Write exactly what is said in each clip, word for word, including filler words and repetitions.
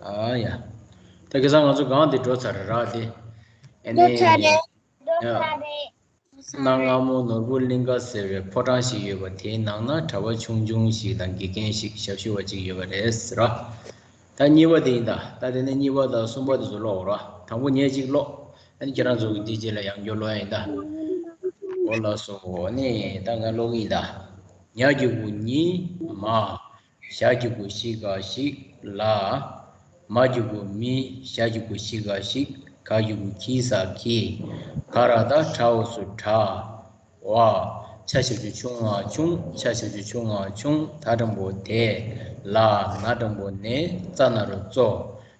ཨ་ཡ། ད་ཁ་སང་ང་ཚོ་སྒང་དེ་འགྲོ་ཚར་རེད་ར་དེ། ཨ་ནི། འགྲོ་ཚར་རེད། འགྲོ་ཡ། ཚར་རེད། གནའ་སྔ་མོ་ནོར་བུ་གླིང་ག་ཟེར་བའི་ཕོ་བྲང་ཞིག་ཡོད་པ་དེའི་ནང་ན་གྲྭ་པ་ཆུང་ཆུང་ཞིག་དང་དགེ་རྒན་ཞིག་ཞབས་ཞུ་བ་ཅིག་ཡོད་པ་རེད་ཟེར་ར། ད་གཉིས་པ་དེ་ཡིན་ད། ད་དེ་ནས་གཉིས་པ་དང་གསུམ་པ་དེ་ཚོ་ཀློག་ར། དང་པོ་ངས་ཅིག་ཀློག་ཨ་ནི་ཁྱེད་རང་ཚོ་གི་འདི་རྗེས་ལ་ཡང་བསྐྱར་ཀློག་ཡ་ཡིན་ད། འོ་ལགས་སོ། ཨ་ནི་ད་ང་ཀློག་གི་ཡིན་ད། ཉ་གི་གུ་ཉི། མ། ཞ་གི་གུ་ཞི་ག་ཞིག་ལ། མ་གི་གུ་མི། ཞ་གི་གུ་ཞི་ག་ཞིག་ག་གི་གུ་གི་ས་གིས། ག་ར་བཏགས་གྲ་འོག་སུ་གྲགས། བ། ཆ་ཞབས་ཀྱུ་ཆུ་ང་ཆུང་། ཆ་ཞབས་ཀྱུ་ཆུ་ང་ཆུང་། ད་འགྲེང་བུ་དེ། ལ། ན་འགྲེང་བུ་ནས། ཙ་ན་རོ་ཙོ།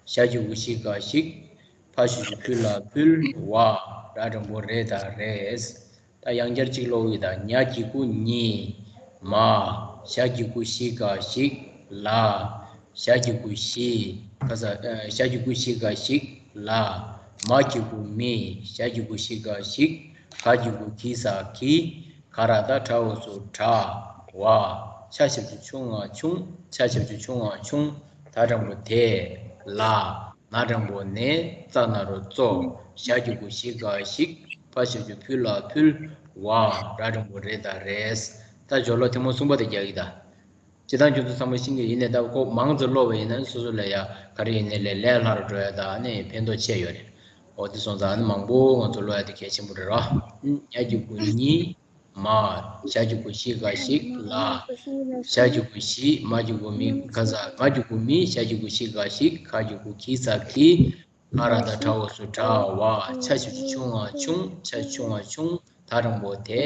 ཞ་གི་གུ་ཞི་ག་ཞིག་ཕ་ཞབས་ཀྱུ་ཕུ་ལ་ཕུལ། བ། ར་འགྲེང་བུ་རེ་དང་རེས། ད་ཡང་བསྐྱར་གཅིག་ཀློག་གི་ཡིན་ད། ཉ་གི་གུ་ཉི། མ། ཞ་གི་གུ་ཞི་ག་ཞིག་ལ། ཞ་གི་གུ་ཞི། ག་ས། ཨ། ཞ་གི་གུ་ཞི་ག་ཞིག་ལ། མ་གི་གུ་མི། ཞ་གི་གུ་ཞི་ག་ཞིག་ག་གི་གུ་གི་ས་གིས། ག་ར་བཏགས་གྲ་འོག་སུ་གྲགས། བ། ཆ་ཞབས་ཀྱུ་ཆུ་ང་ཆུང་། ཆ་ཞབས་ཀྱུ་ཆུ་ང་ཆུང་། ད་འགྲེང་བུ་དེ། ལ། ན་འགྲེང་བུ་ནས། ཙ་ན་རོ་ཙོ། ཞ་གི་གུ་ཞི་ག་ཞིག་ཕ་ཞབས་ཀྱུ་ཕུ་ལ་ཕུལ། བ། ར་འགྲེང་བུ་རེ་དང་རེས། ད་སྦྱོར་ཀློག་ཐེངས་མ་གསུམ་པ་དེ་རྒྱག་གི་ད། སྤྱིར་བཏང་ཁྱོད་ཚོ་ཚང་མ་ཤེས་ཀྱི་ཡིན་ནའི་ད་ཁོ་མང་ཙམ་ཀློག་པ་ཡིན་ན་སོ་སོ་ལ་ཡ་ག་རེ་ཡིན་ནའི་ལས་ལས་སླ་རུ་འགྲོ་ཡ་ད་ཨ་ནི་ཕན་ཐོགས་ཆེ་ཡོད་རེད། འོ་དེ་སོང་ཙང་ཨ་ནི་མང་པོ་ང་ཚོ་ཀློག་ཡ་དེ་གལ་ཆེན་པོ་རེད་རོ། ཉ་གི་གུ་ཉི། མ། ཞ་གི་གུ་ཞི་ག་ཞིག་ལ། ཞ་གི་གུ་ཞི། མ་གི་གུ་མི། ག་ས། མ་གི་གུ་མི། ཞ་གི་གུ་ཞི་ག་ཞིག་ག་གི་གུ་གི་ས་གིས། ག་ར་བཏགས་གྲ་འོག་སུ་གྲགས། བ། ཆ་ཞབས་ཀྱུ་ཆུ་ང་ཆུང་། ཆ་ཆུ་ང་ཆུང་། ད་འགྲེང་བུ་དེ།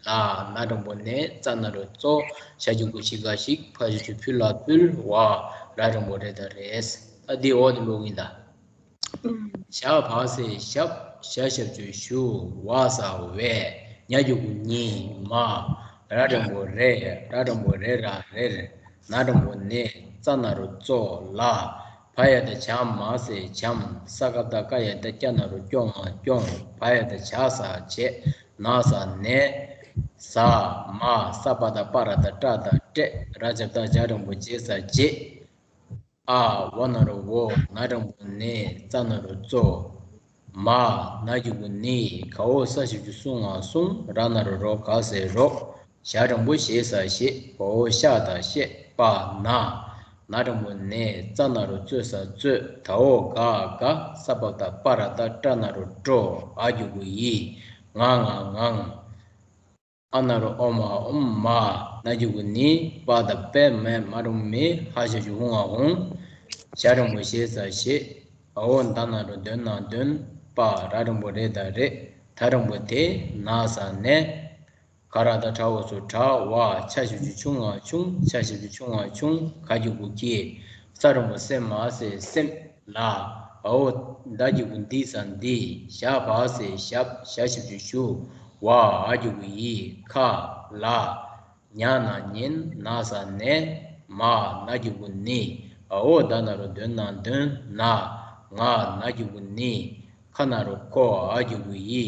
ལ། ན་འགྲེང་བུ་ནས། ཙ་ན་རོ་ཙོ། ཞ་གི་གུ་ཞི་ག་ཞིག་ཕ་ཞབས་ཀྱུ་ཕུ་ལ་ཕུལ། བ། ར་འགྲེང་བུ་རེ་དང་རེས། ད་འདི་འོག་ཏུ་ཀློག་གི་ཡིན་ད། ཞ་བ་སེ་ཞབ། ཞ་ཞབས་ཀྱུ་ཞུ། བ་ས་བས། ཉ་གི་གུ་ཉི། མ། ར་འགྲེང་བུ་རེ། ར་འགྲེང་བུ་རེ་ར་རེར། ན་འགྲེང་བུ་ནས། ཙ་ན་རོ་ཙོ། ལ། བ་ཡ་བཏགས་བྱ་མ་སེ་བྱམས། ས་ཀ་བཏགས་སྐ་ཡ་བཏགས་སྐྱ་ན་རོ་སྐྱོ་ང་སྐྱོངས། བ་ཡ་བཏགས་བྱ་ས་བྱས། ན་ས་ནས། ཟ། མ། ས་པ་བཏགས་སྤ་ར་བཏགས་སྤྲ་དང་སྤྲད། ར་ཇ་བཏགས་རྗ་འགྲེང་བུ་རྗེ་ས་རྗེས། ཨ། འོ་ན་རོ་འོ། ན་འགྲེང་བུ་ནས། ཙ་ན་རོ་ཙོ། མ། ན་གི་གུ་ནི། ག་འོག་ས་ཞབས་ཀྱུ་སུ་ང་སུང་། ར་ན་རོ་རོ། ག་ས་རོགས། ཞ་འགྲེང་བུ་ཞེ་ས་ཞེས། བ་འོག་ཤ་དང་བཤད། པ། ན། ན་འགྲེང་བུ་ནས། ཙ་ན་རོ་རྩོ་ས་རྩོད། ད་འོག་ག་ག། ས་པ་བཏགས་སྤ་ར་བཏགས་སྤྲ་ན་རོ་སྤྲོ། འ་གི་གུ་འི། ང་ང་ངང་། ཨ་ན་རོ་ཨོ་མ་ཨོམ་མ། ན་གི་གུ་ནི། པ་བཏགས་པེ་མེ། མ་འགྲེང་བུ་མི། ཧ་ཞབས་ཀྱུ་ཧུ་ང་ཧུང་། ཞ་འགྲེང་བུ་ཞེ་ས་ཞེས། འ་འོག་ད་ན་རོ་འདོ་ན་འདོན། པ། ར་འགྲེང་བུ་རེ་ད་རེད། ད་འགྲེང་བུ་དེ། ན་ས་ནས། ག་ར་བཏགས་གྲ་འོག་སུ་གྲགས། བ། ཆ་ཞབས་ཀྱུ་ཆུ་ང་ཆུང་། ཆ་ཞབས་ཀྱུ་ཆུ་ང་ཆུང་། ག་གི་གུ་གི། ས་འགྲེང་བུ་སེ་མ་སེ་སེམས། ལ། འ་འོག་ད་གི་གུ་འདི་ས་འདི། ཞ་བ་སེ་ཞབ། ཞ་ཞབས་ཀྱུ་ཞུ། བ། འ་གི་གུ་འི། ཁ། ལ། ཉ་ན་ཉན། ན་ས་ནས། མ། ན་གི་གུ་ནི། འ་འོག་ད་ན་རོ་འདོ་ན་འདོན། ན། ང་། ན་གི་གུ་ནི། ཁ་ན་རོ་ཁོ། འ་གི་གུ་འི།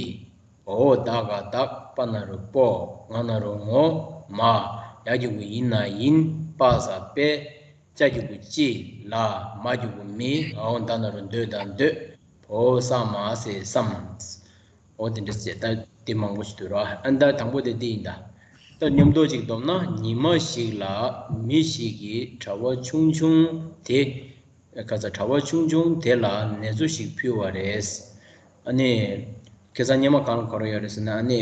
འོ་ད་ག་བདག་པ་ན་རོ་པོ། ང་ན་རོ་ངོ་། མ། ཡ་གི་གུ་ཡི་ན་ཡིན། པ་ས་པེ། ཅ་གི་གུ་ཅི། ལ། མ་གི་གུ་མི། འ་འོག་ད་ན་རོ་འདོ་ད་འདོད། བོ་ས་མ་སེ་སམ། འོ་དེ་འདྲ་ཟེར། ད་དེ་མང་པོ་ཞིག་འདུག་ར། ཨ་ད་དང་པོ་དེ་འདི་ཡིན་ད། ད་མཉམ་དུ་ཅིག་བསྡོམས་ན། ཉི་མ་ཞིག་ལ་མི་ཞིག་གིས་གྲྭ་པ་ཆུང་ཆུང་དེ། ཁ་ས་གྲྭ་པ་ཆུང་ཆུང་དེ་ལ་ནེ་ཙོ་ཞིག་ཕུལ་བ་རེད། ཨ་ནི། ཁ་སང་སྔོན་མ་གང་ལ་གོ་ར་ཡོད་རེད་ཟེར་ན། ཨ་ནི།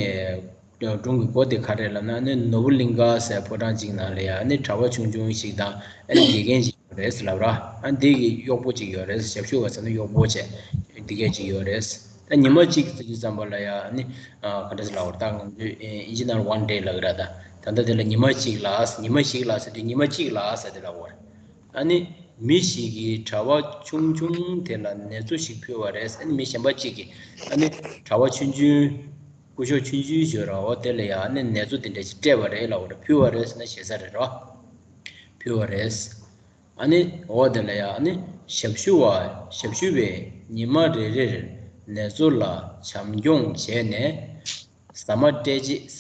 སྒྲུང་གི་མགོ་དེ་ག་རེ་ལབ་ན། ཨ་ནི་ནོར་བུ་གླིང་ག་ཟེར་ཕོ་བྲང་གཅིག་ནང་ལ་ཡ། ཨ་ནི་གྲྭ་པ་ཆུང་ཆུང་ཞིག་དང་། ཨ་ནི་དགེ་རྒན་ཞིག་ཡོད་རེད་ལབ་ར། ཨ་ནི་དེ་གི་གཡོག་པོ་ཅིག་ཡོད་རེད། ཞབས་ཞུ་བ་ཟེར་ན་གཡོག་པོ་བྱས། དེ་གས་ཅིག་ཡོད་རེད། ད་ཉི་མ་གཅིག་ཟེར་དུས་ཙམ་པ་ལ་ཡ། ཨ་ནི། ཨ་ག་འདྲ་ཟེར་ལབ་པ་རེད། ད་ང་ཚོས་ཨིན་ཇི་ནང་ལ་ཝན་ཌེ་ལབ་ཀྱི་ར། ད་ད་ལྟ་དེ་ལ་ཉི་མ་གཅིག་ལ། ཉི་མ་ཞིག་ལ་ཟེར་དུས་ཉི་མ་གཅིག་ལ་ཟེར་དེ་ལབ་པ་རེད། ཨ་ནི་མི་ཞིག་གིས་གྲྭ་པ་ཆུང་ཆུང་དེ་ལ་ནེ་ཙོ་ཞིག་ཕུལ་བ་རེད། ཨ་ནི་མི་གཞན་པ་གཅིག་གིས། ཨ་ནི་གྲྭ་པ་ཆུང་ཆུང་། སྐུ་ཞབས་ཆུང་ཆུང་ཞིག་ཡོད་ར། འོ་དེ་ལ་ཡ། ཨ་ནི་ནེ་ཙོ་དེ་འདྲ་ཞིག་སྤྲད་པ་རེད་ལབ་པ་རེད། ཕུལ་བ་རེད་ཟེར་ན་ཞེ་ས་རེད་རོ། ཕུལ་བ་རེད། ཨ་ནི་འོ་དེ་ལ་ཡ། ཨ་ནི་ཞབས་ཞུ་བ། ཞབས་ཞུ་བས་ཉི་མ་རེ་རེར་ནེ་ཙོ་ལ་བྱམས་སྐྱོང་བྱས་ནས་ཟ་མ་སྤྲད་རྗེས།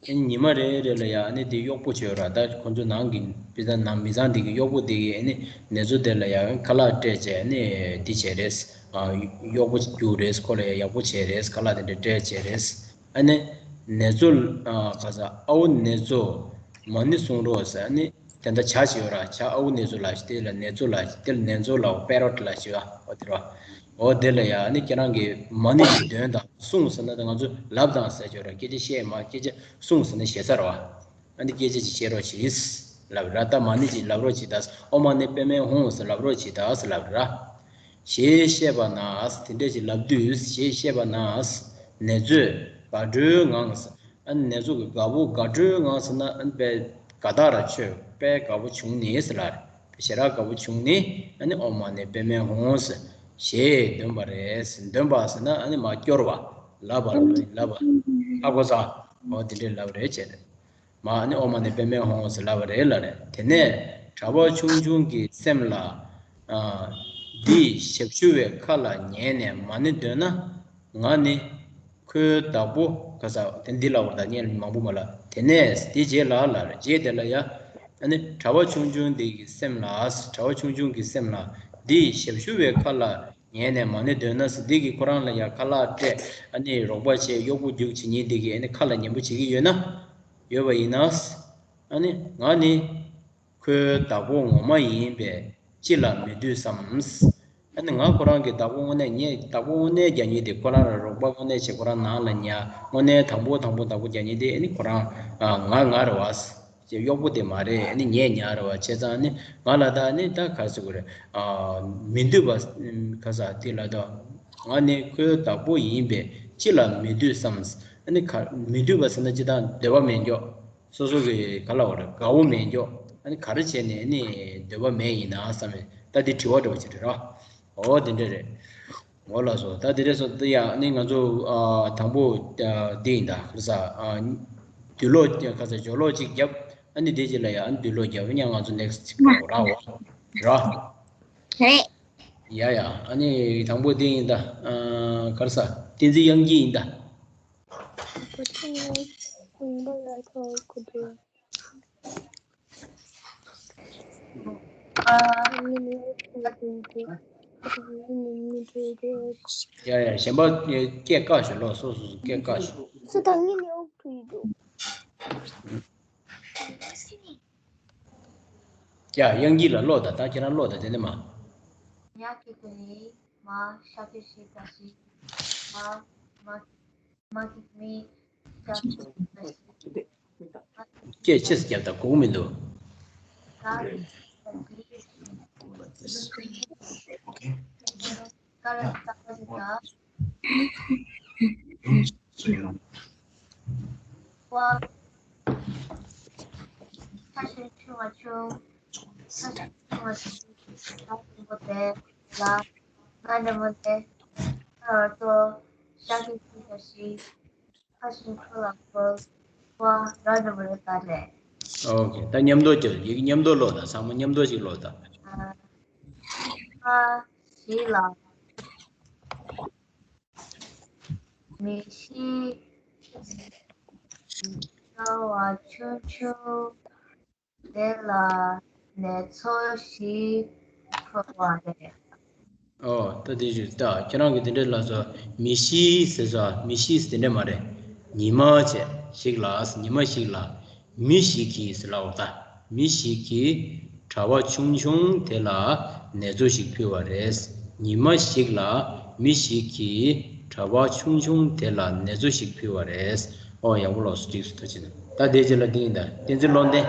ཨ་ནི་ཉི་མ་རེ་རེ་ལ་ཡ་ཨ་ནི་དེ་གཡོག་པོ་བྱོས་ར། ད་ཁོ་ཚོ་ནང་གི་དཔེ་ད་ནང་མི་ཚང་དེ་གི་གཡོག་པོ་དེ་གི་ཨ་ནི་ནེ་ཙོ་དེ་ལ་ཡ་ཁ་ལག་སྤྲད་བྱས་ཨ་ནི་དེ་བྱས་རེད། ཨ་གཡོག་པོ་རྒྱུགས་རེད། ཁོ་ལ་ཡ་ཡག་པོ་བྱས་རེད། ཁ་ལག་དེ་འདྲ་སྤྲད་བྱས་རེད། ཨ་ནི་ནེ་ཙོ་ཨ་ག་ས་ཨའུ་ནེ་ཙོ་མ་ཎི་གསུང་རོགས་ཟེར། ཨ་ནི་དེ་འདྲ་ཇ་ཅིག་ཡོད་ར། ཇ་ཨའུ་ནེ་ཙོ་ལ་ཞིག་དེ་ལ་ནེ་ཙོ་ལ་ཞིག་དེ་ལ་ནེ་ཙོ་ལ་པེ་རོ་ཊི་ལ་ཞིག་ཨ་འོ་དེ་ར། འོ་དེ་ལ་ཡ་ཨ་ནི་ཁྱེད་རང་གི་མ་ཎི་ཞིག་འདོན་དང་གསུང་ཟེར་ན་ད་ང་ཚོ་ལབ་དང་ཟེར་ཆོག་ར། སྐད་ཆ་བཤད་མ་སྐད་ཆ་གསུང་ཟེར་ན་ཞེ་ས་ར་བ། ཨ་ནི་སྐད་ཆ་ཅིག་བཤད་རོགས་གྱིས་ལབ་ར། ད་མ་ཎི་ཅིག་ལབ་རོགས་གྱིས་ད། ཨོཾ་མ་ཎི་པདྨེ་ཧཱུྃ་ཟེར་ལབ་རོགས་གྱིས་ད་ཟེར་ལབ་ར། ཞེས་བཤད་པ་ན་དེ་འདྲ་ཞིག་ལབ་དུས། ཞེས་བཤད་པ་ན་ནེ་ཙོས་དགའ་སྤྲོའི་ངང་ཟེར། ཨ་ནི་ནེ་ཙོ་གི་དགའ་པོ་དགའ་སྤྲོའི་ངང་ཟེར་ན་ཨ་ནི་དཔེ་དགའ་ཐག་ར་ཆོད་དཔེ་དགའ་པོ་བྱུང་ནས་ཟེར་ལབ་རེད། ཞེ་དྲག་དགའ་པོ་བྱུང་ནས་ཨ་ནི་ཨོཾ་མ་ཎི་པདྨེ་ཧཱུྃ་ཟེར་ཞེས་འདོན་པ་རེད། འདོན་པ་ཟེར་ན་ཨ་ནི་མ་སྐྱོར་བ་ལབ་པ་ལབ་པ་ཧ་གོ་ས། འོ་དེ་འདྲས་ལབ་རེད་བྱས་རེད། མ་ཨ་ནི་ཨོཾ་མ་ཎི་པདྨེ་ཧཱུྃ་ཟེར་ལབ་པ་རེད་ལབ་རེད། དེ་ནས་གྲྭ་པ་ཆུང་ཆུང་གི་སེམས་ལ། ཨ་འདིས་ཞབས་ཞུ་བའི་ཁ་ལ་ཉན་ནས་མ་ཎི་འདོན་ན། ང་ནི་ཁོའི་བདག་པོ་ག་ས་དེ་འདི་ལ་བར་ད་ཉན་མང་པོ་མ་ལ། དེ་ནས་དེ་རྗེས་ལ་ལ་རྗེས་དེ་ལ་ཡ། ཨ་ནི་གྲྭ་པ་ཆུང་ཆུང་འདི་གི་སེམས་ལ། གྲྭ་པ་ཆུང་ཆུང་གི་སེམས་ལ་འདིས་ཞབས་ཞུ་བའི་ཁ་ལ་ཉན་ནས་མ་ཎི་འདོན་ན་ཟེར། འདི་གི་ཁོ་རང་ལ་ཡ་ཁ་ལག་སྤྲད་ཨ་ནི་རོགས་པ་བྱས་གཡོག་པོ་རྒྱུགས་བྱེད་མཁན་འདི་གི་ཨ་ནི་ཁ་ལ་ཉན་པོ་བྱེད་ཀྱི་ཡོད་ན། ཡོད་པ་ཡིན་ན། ཨ་ནི་ང་ནི་ཁོའི་བདག་པོ་ངོ་མ་ཡིན་པས་ཅི་ལ་མི་འདོད་བསམ། ཨ་ནི་ང་ཁོ་རང་གི་བདག་པོ་དངོས་གནས་ངའི་བདག་པོ་དངོས་གནས་རྒྱག་མཁན་དེ་ཁོ་རང་ལ་རོགས་པ་དངོས་གནས་བྱེད་ཁོ་རང་ནང་ལ་ཉར་དངོས་གནས་དང་པོ་དང་པོ་བདག་པོ་རྒྱག་མཁན་དེ་ཨ་ནི་ཁོ་རང་ང་ང་རེད་བ། ཅེས་གཡོག་པོ་དེ་མ་རེད། ཨ་ནི་ངས་ཉར་བ་བྱས་ཙང་ཨ་ནི་ང་ལ་ད་ཨ་ནི་ད་ག་ཟེར་དགོས་རེད། ཨ་མི་འདོད་པ་ག་ཟེར་དེ་ལ་ད་ང་ནི་ཁོའི་བདག་པོ་ཡིན་པས་ཅི་ལ་མི་འདོད་བསམ། ཨ་ནི་ག་མི་འདོད་པ་ཟེར་ན་ཅི་ད་འདོད་པ་མེད་མགྱོགས། སོ་སོ་གི་ག་ལ་བ་རེད་དགའ་བོ་མེད་མགྱོགས། ཨ་ནི་ག་རེ་བྱས་ནས་ཨ་ནི་འདོད་པ་མེད་ཡིན་ན་བསམ་མེད་ད་དེ་དྲི་བ་འདྲ་བོ་ཅིག་རེད་ར། འོ་དེ་འདྲ་རེད། འོ་ལགས་སོ། ད་དེ་འདྲ་སོང་ད་ཡ་ཨ་ནི་ང་ཚོ་ཨ་དང་པོ་ཨ་འདི་ཡིན་ད་ག་རེ་ཟ། ཨ་དུས་ལོག་ག་ཟ་སྦྱོར་ཀློག་ཅིག་བརྒྱབ། ཨ་ནི་དེ་རྗེས་ལ་ཡ་ཨ་ནི་དུས་ལོག་བརྒྱབ་ཡ་ང་ཚོ་ནེག་སི་ཊི་ཅིག་ཀློག་ར་འོ་ར། རེད། ཡ་ཡ་ཨ་ནི་དང་པོ་འདི་ཡིན་ད། ཨ་ག་རེ་ཟ་བསྟན་འཛིན་དབྱངས་སྐྱིད་ཡིན་ད། ཡ་ཡ་གཞན་པ་སྐད་བཀག་ཞོག་ལོ། སོ་སོ་སོ་སྐད་བཀག་ཞོག་ཡ་དབྱངས་སྐྱིད་ལ་ཀློག་ད། ད་ཁྱེད་རང་ཀློག་ད་དེ་ནས་མ། ཉག་གི་དེ་ནས་མ་ཤ་གི་ཤི་ད་ཤི། མ་མ་མ་གི་མི་ཤ་གི་ཤི་ད་ཤི། སྐད་ཆེ་ཙམ་རྒྱབ་དང་གོ་གི་མི་འདུག་ཁ་ཞིག་ཁ་ལ་ཕོར། ཁ་ཞིག་ཁ་ལ་ཕོར། ཁ་ར་འདྲ་པོ་རེད་ད་རེད། ཨོ་ཁེ། ད་མཉམ་དུ་ཅིག་ཡིག་མཉམ་དུ་ཀློག་དང་། ཚང་མ་མཉམ་དུ་ཅིག་ཀློག་དང་། ཨ། ཁ་ཞིག་ལ་མི་ཞིག་ཚ་བ་ཆུང་ཆུང་དེ་ལ་ནེ་ཙོ་ཞིག་ཕུལ་བ་རེད། ཨོ། ད་དེ་ཞིག་ད་ཁྱེད་རང་གིས་དེ་འདྲའི་ལབ་སོང་། མི་ཤི་ཟེར་སོང་། མི་ཤི་ཟེར་དེ་འདྲ་མ་རེད། ཉི་མ་བྱས་ཞིག་ལ། ཉི་མ་ཞིག་ལ་མི་ཞིག་གིས་ཟེར་ལབ་པ་ད། མི་ཞིག་གིས་གྲྭ་པ་ཆུང་ཆུང་དེ་ལ་ནེ་ཙོ་ཞིག་ཕུལ་བ་རེད། ཉི་མ་ཞིག་ལ་མི་ཞིག་གིས་གྲྭ་པ་ཆུང་ཆུང་དེ་ལ་ནེ་ཙོ་ཞིག་ཕུལ་བ་རེད། ཨོ་ཡག་པོ་ལོགས་སུ་འགྲིག་སོང་། ད་ཅི་ད་ད་དེ་རྗེས་ལ་འདི་ཡིན་ད། བསྟན་འཛིན་བློ་ལྡན།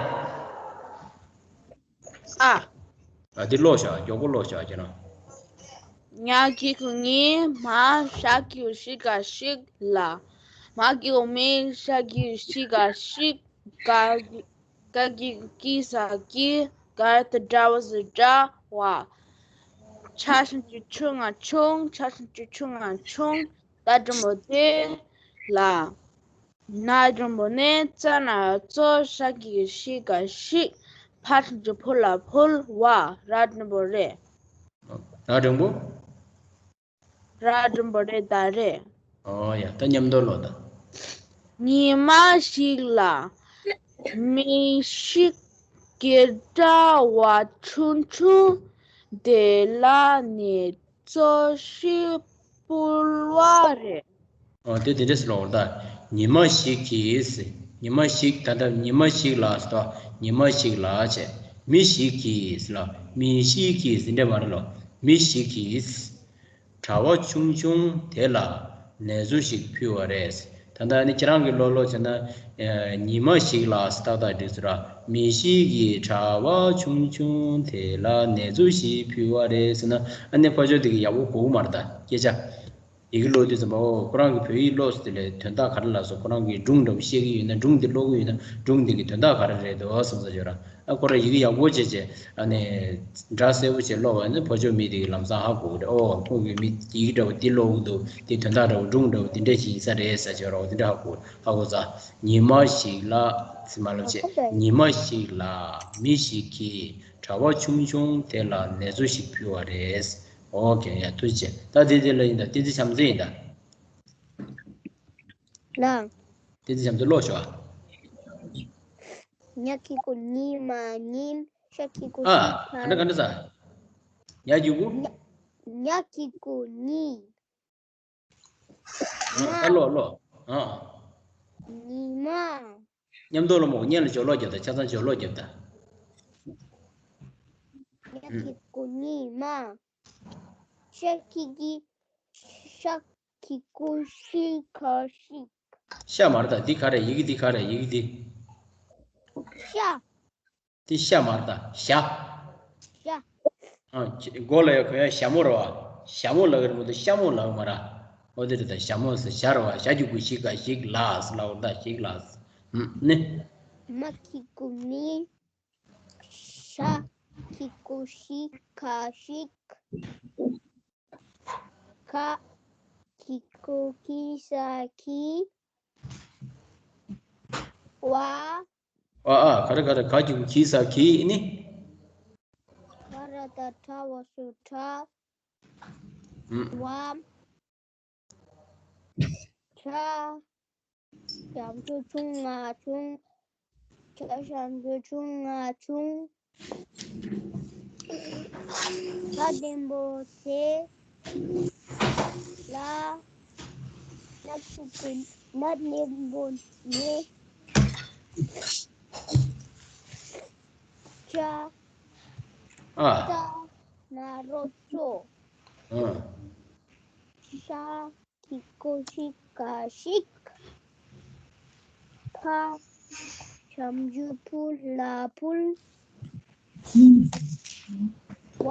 ཨ། ཨ་འདི་ཀློག་ཤག་མགྱོགས་པོ་ཀློག་ཤག་ཁྱེད་རང་། ཉག་གི་གུ་ངའི་མ་ཤ་གི་གུ་ཤི་ག་ཤིག་ལ། མ་གི་གུ་མི་ཤ་གི་གུ་ཤི་ག་ཤིག་ག་གི་གུ་ཀི་ས་ཀི། ག་ད་དྲ་བ་ཟི་དྲ་བ། ཆ་ཞབས་ཀྱུ་ཆུ་ང་ཆུང་། ཆ་ཞབས་ཀྱུ་ཆུ་ང་ཆུང་། ད་འགྲེང་བུ་དེ་ལ། ན་འགྲེང་བུ་ནས། ཙ་ན་ཙོ། ཤ་གི་གུ་ཤི་ག་ཤིག་ཕ་ཞབས་ཀྱུ་ཕུ་ལ་ཕུལ་བ། ར་འགྲེང་བུ་རེད། ར་འགྲེང་བུ། ར་འགྲེང་བུ་རེད་ད་རེད། ཨོ་ཡ། ད་མཉམ་དུ་ཀློག་ད། ཉི་མ་ཞིག་ལ་མི་ཞིག་གིས་གྲྭ་བ་ཆུང་ཆུང་དེ་ལ་ནེ་ཙོ་ཞིག་ཕུལ་བ་རེད། ཨོ་དེ་དེ་འདྲས་ལོག་ད། ཉི་མ་ཞིག་གིས། ཉི་མ་ཞིག་ད་ལྟ་ཉི་མ་ཞིག་ལ་ཟེར་ཏོ། ཉི་མ་ཞིག་ལ་བྱས། མི་ཞིག་གིས་ལ། མི་ཞིག་གིས་འདྲ་མ་རེད་ལོ། མི་ཞིག་གིས། གྲྭ་བ་ཆུང་ཆུང་དེ་ལ་ནེ་ཙོ་ཞིག་ཕུལ་བ་རེད། ད་ལྟ་ནི་ཁྱེད་རང་གི་ལོ་ལོ་བྱས་ན། ཉི་མ་ཞིག་ལ་ཏག་ཏག་འགྲིག་ཚུལ་ར། མི་ཞིག་གིས་གྲྭ་བ་ཆུང་ཆུང་དེ་ལ་ནེ་ཙོ་ཞིག་ཕུལ་བ་རེད་ཟེར་ན། ཨ་ནི་ཕ་ཆོས་དེ་གི་ཡག་པོ་གོ་གི་མ་རེད་ད་སྐད་ཆ། ཡི་གེ་ཀློག་དུས་ཙམ་པ། ཨོ་ཁོ་རང་གི་བོད་ཡིག་ཀློག་ཟེར་དེ་ལས་དོན་དག་ག་རེ་ལ་སོགས་ཁོ་རང་གི་སྒྲུང་འདྲ་པོ་བཤད་ཀྱི་ཡོད་ན། སྒྲུང་འདི་ཀློག་གི་ཡོད་ན། སྒྲུང་འདི་གི་དོན་དག་ག་རེ་རེད་འདུག་བསམ་ས་ཡོད་ར། ཨ་ཁོ་རང་ཡི་གེ་ཡག་པོ་བྱས་བྱས། ཨ་ནི་སྒྲ་གསལ་པོ་བྱས་ཀློག་པ་ནི་ཕ་ཆོས་མི་དེ་གི་ལམ་སང་ཧ་གོ་གི་རེད། ཨོ་ཁོང་གི་མི་ཡི་གེ་འདྲ་པོ་འདི་ཀློག་གི་འདུག་འདི་དོན་དག་འདྲ་པོ། སྒྲུང་འདྲ་པོ་འདི་འདྲ་ཞིག་ཡིན་ས་རེད་ཟེར་བྱས་ར། འོ་འདི་འདྲ་ཧ་གོ་ཧ་གོ་ཚར། ཉི་མ་ཞིག་ལ་ཟེར་མ་ལབ་བྱས། ཉི་མ་ཞིག་ལ་མི་ཞིག་གིས་གྲྭ་བ་ཆུང་ཆུང་དེ་ལ་ནེ་ཙོ་ཞིག་ཕུལ་བ་རེད། ཨོ་ཁེ། ཡ་ཐུགས་རྗེ་ཆེ། ད་དེ་དེ་ལ་ཡིན་ད། བསྟན་འཛིན་བྱམས་བརྩེ་ཡིན་ད། ལགས། བསྟན་འཛིན་བྱམས་བརྩེ་ཀློག་ཤོག་ཨ། ཉ་གི་གུ་ཉི་མ་ཉིམ། ཤ་གི་གུ་ཨ། ཤིང་ག་འདྲ་ག་འདྲ་ས། ཉ་གི་གུ། ཉ་ཉ་གི་གུ་ཉི། ཨ། ད་ཀློག་ཀློག་ཨ། ཉི་མ། མཉམ་དུ་ཀློག་མོ། སྔོན་ལ་སྦྱོར་ཀློག་རྒྱབ་ད། ཆ་ཚང་སྦྱོར་ཀློག་རྒྱབ་ད། ཉ་གི་གུ་ཉི་མ། ཤ་གི་གུ་ཤིང་ག་ཤིང་། ཤ་མ་རེད་ད། འདི་ག་རེད། ཡི་གེ་འདི་ག་རེད། ཡི་གེ་འདི། ཤ། འདི་ཤ་མ་རེད་ད། ཞྭ། ཞྭ། ཨ། མགོ་ལ་ཡ་གོན་ཡ་ཞྭ་མོ་རེད་པ། ཞྭ་མོ་ལབ་ཀྱི་རེད་མ་གཏོགས་ཤ་མོ་ལབ་ཀྱི་མ་རེད། འོ་དེ་རེད་ད། ཞྭ་མོ་ཟེར། ཞྭ་རེད་པ། ཞ་གི་གུ་ཞི་ག་ཞིག་ལ་ཟེར་ལབ་པ་རེད་ད། ཞིག་ལ་ཟེར། ཨུམ། ནི། མ་གི་གུ་མི། ཤ་གི་གུ་ཤི་ག་ཤིག་ག་གི་གུ་གི་ས་གི་བ། ཨ་ཨ། ག་རེ་ག་རེ། ག་གི་གུ་གི་ས་གི་ནི། ག་ར་ད་གྲ་བ་སུ་གྲ། ཨུམ། བ། གྲ། ཞབས་ཀྱུ་ཆུང་ང་ཆུང་། ཆ་ཞབས་ཀྱུ་ཆུང་ང་ཆུང་། ད་ལྡེམ་པོ་ཚེ་ལ། ན་ཆུ་ཀུན་ན་ལྡེམ་པོ་ནས། ཆ། ཨ། ཏ་ན་རོ་ཙོ། ཨ། ཤ་གི་གུ་ཤི་ག་ཤིག་ཕ་ཞབས་ཀྱུ་ཕུ་ལ་ཕུལ། བ།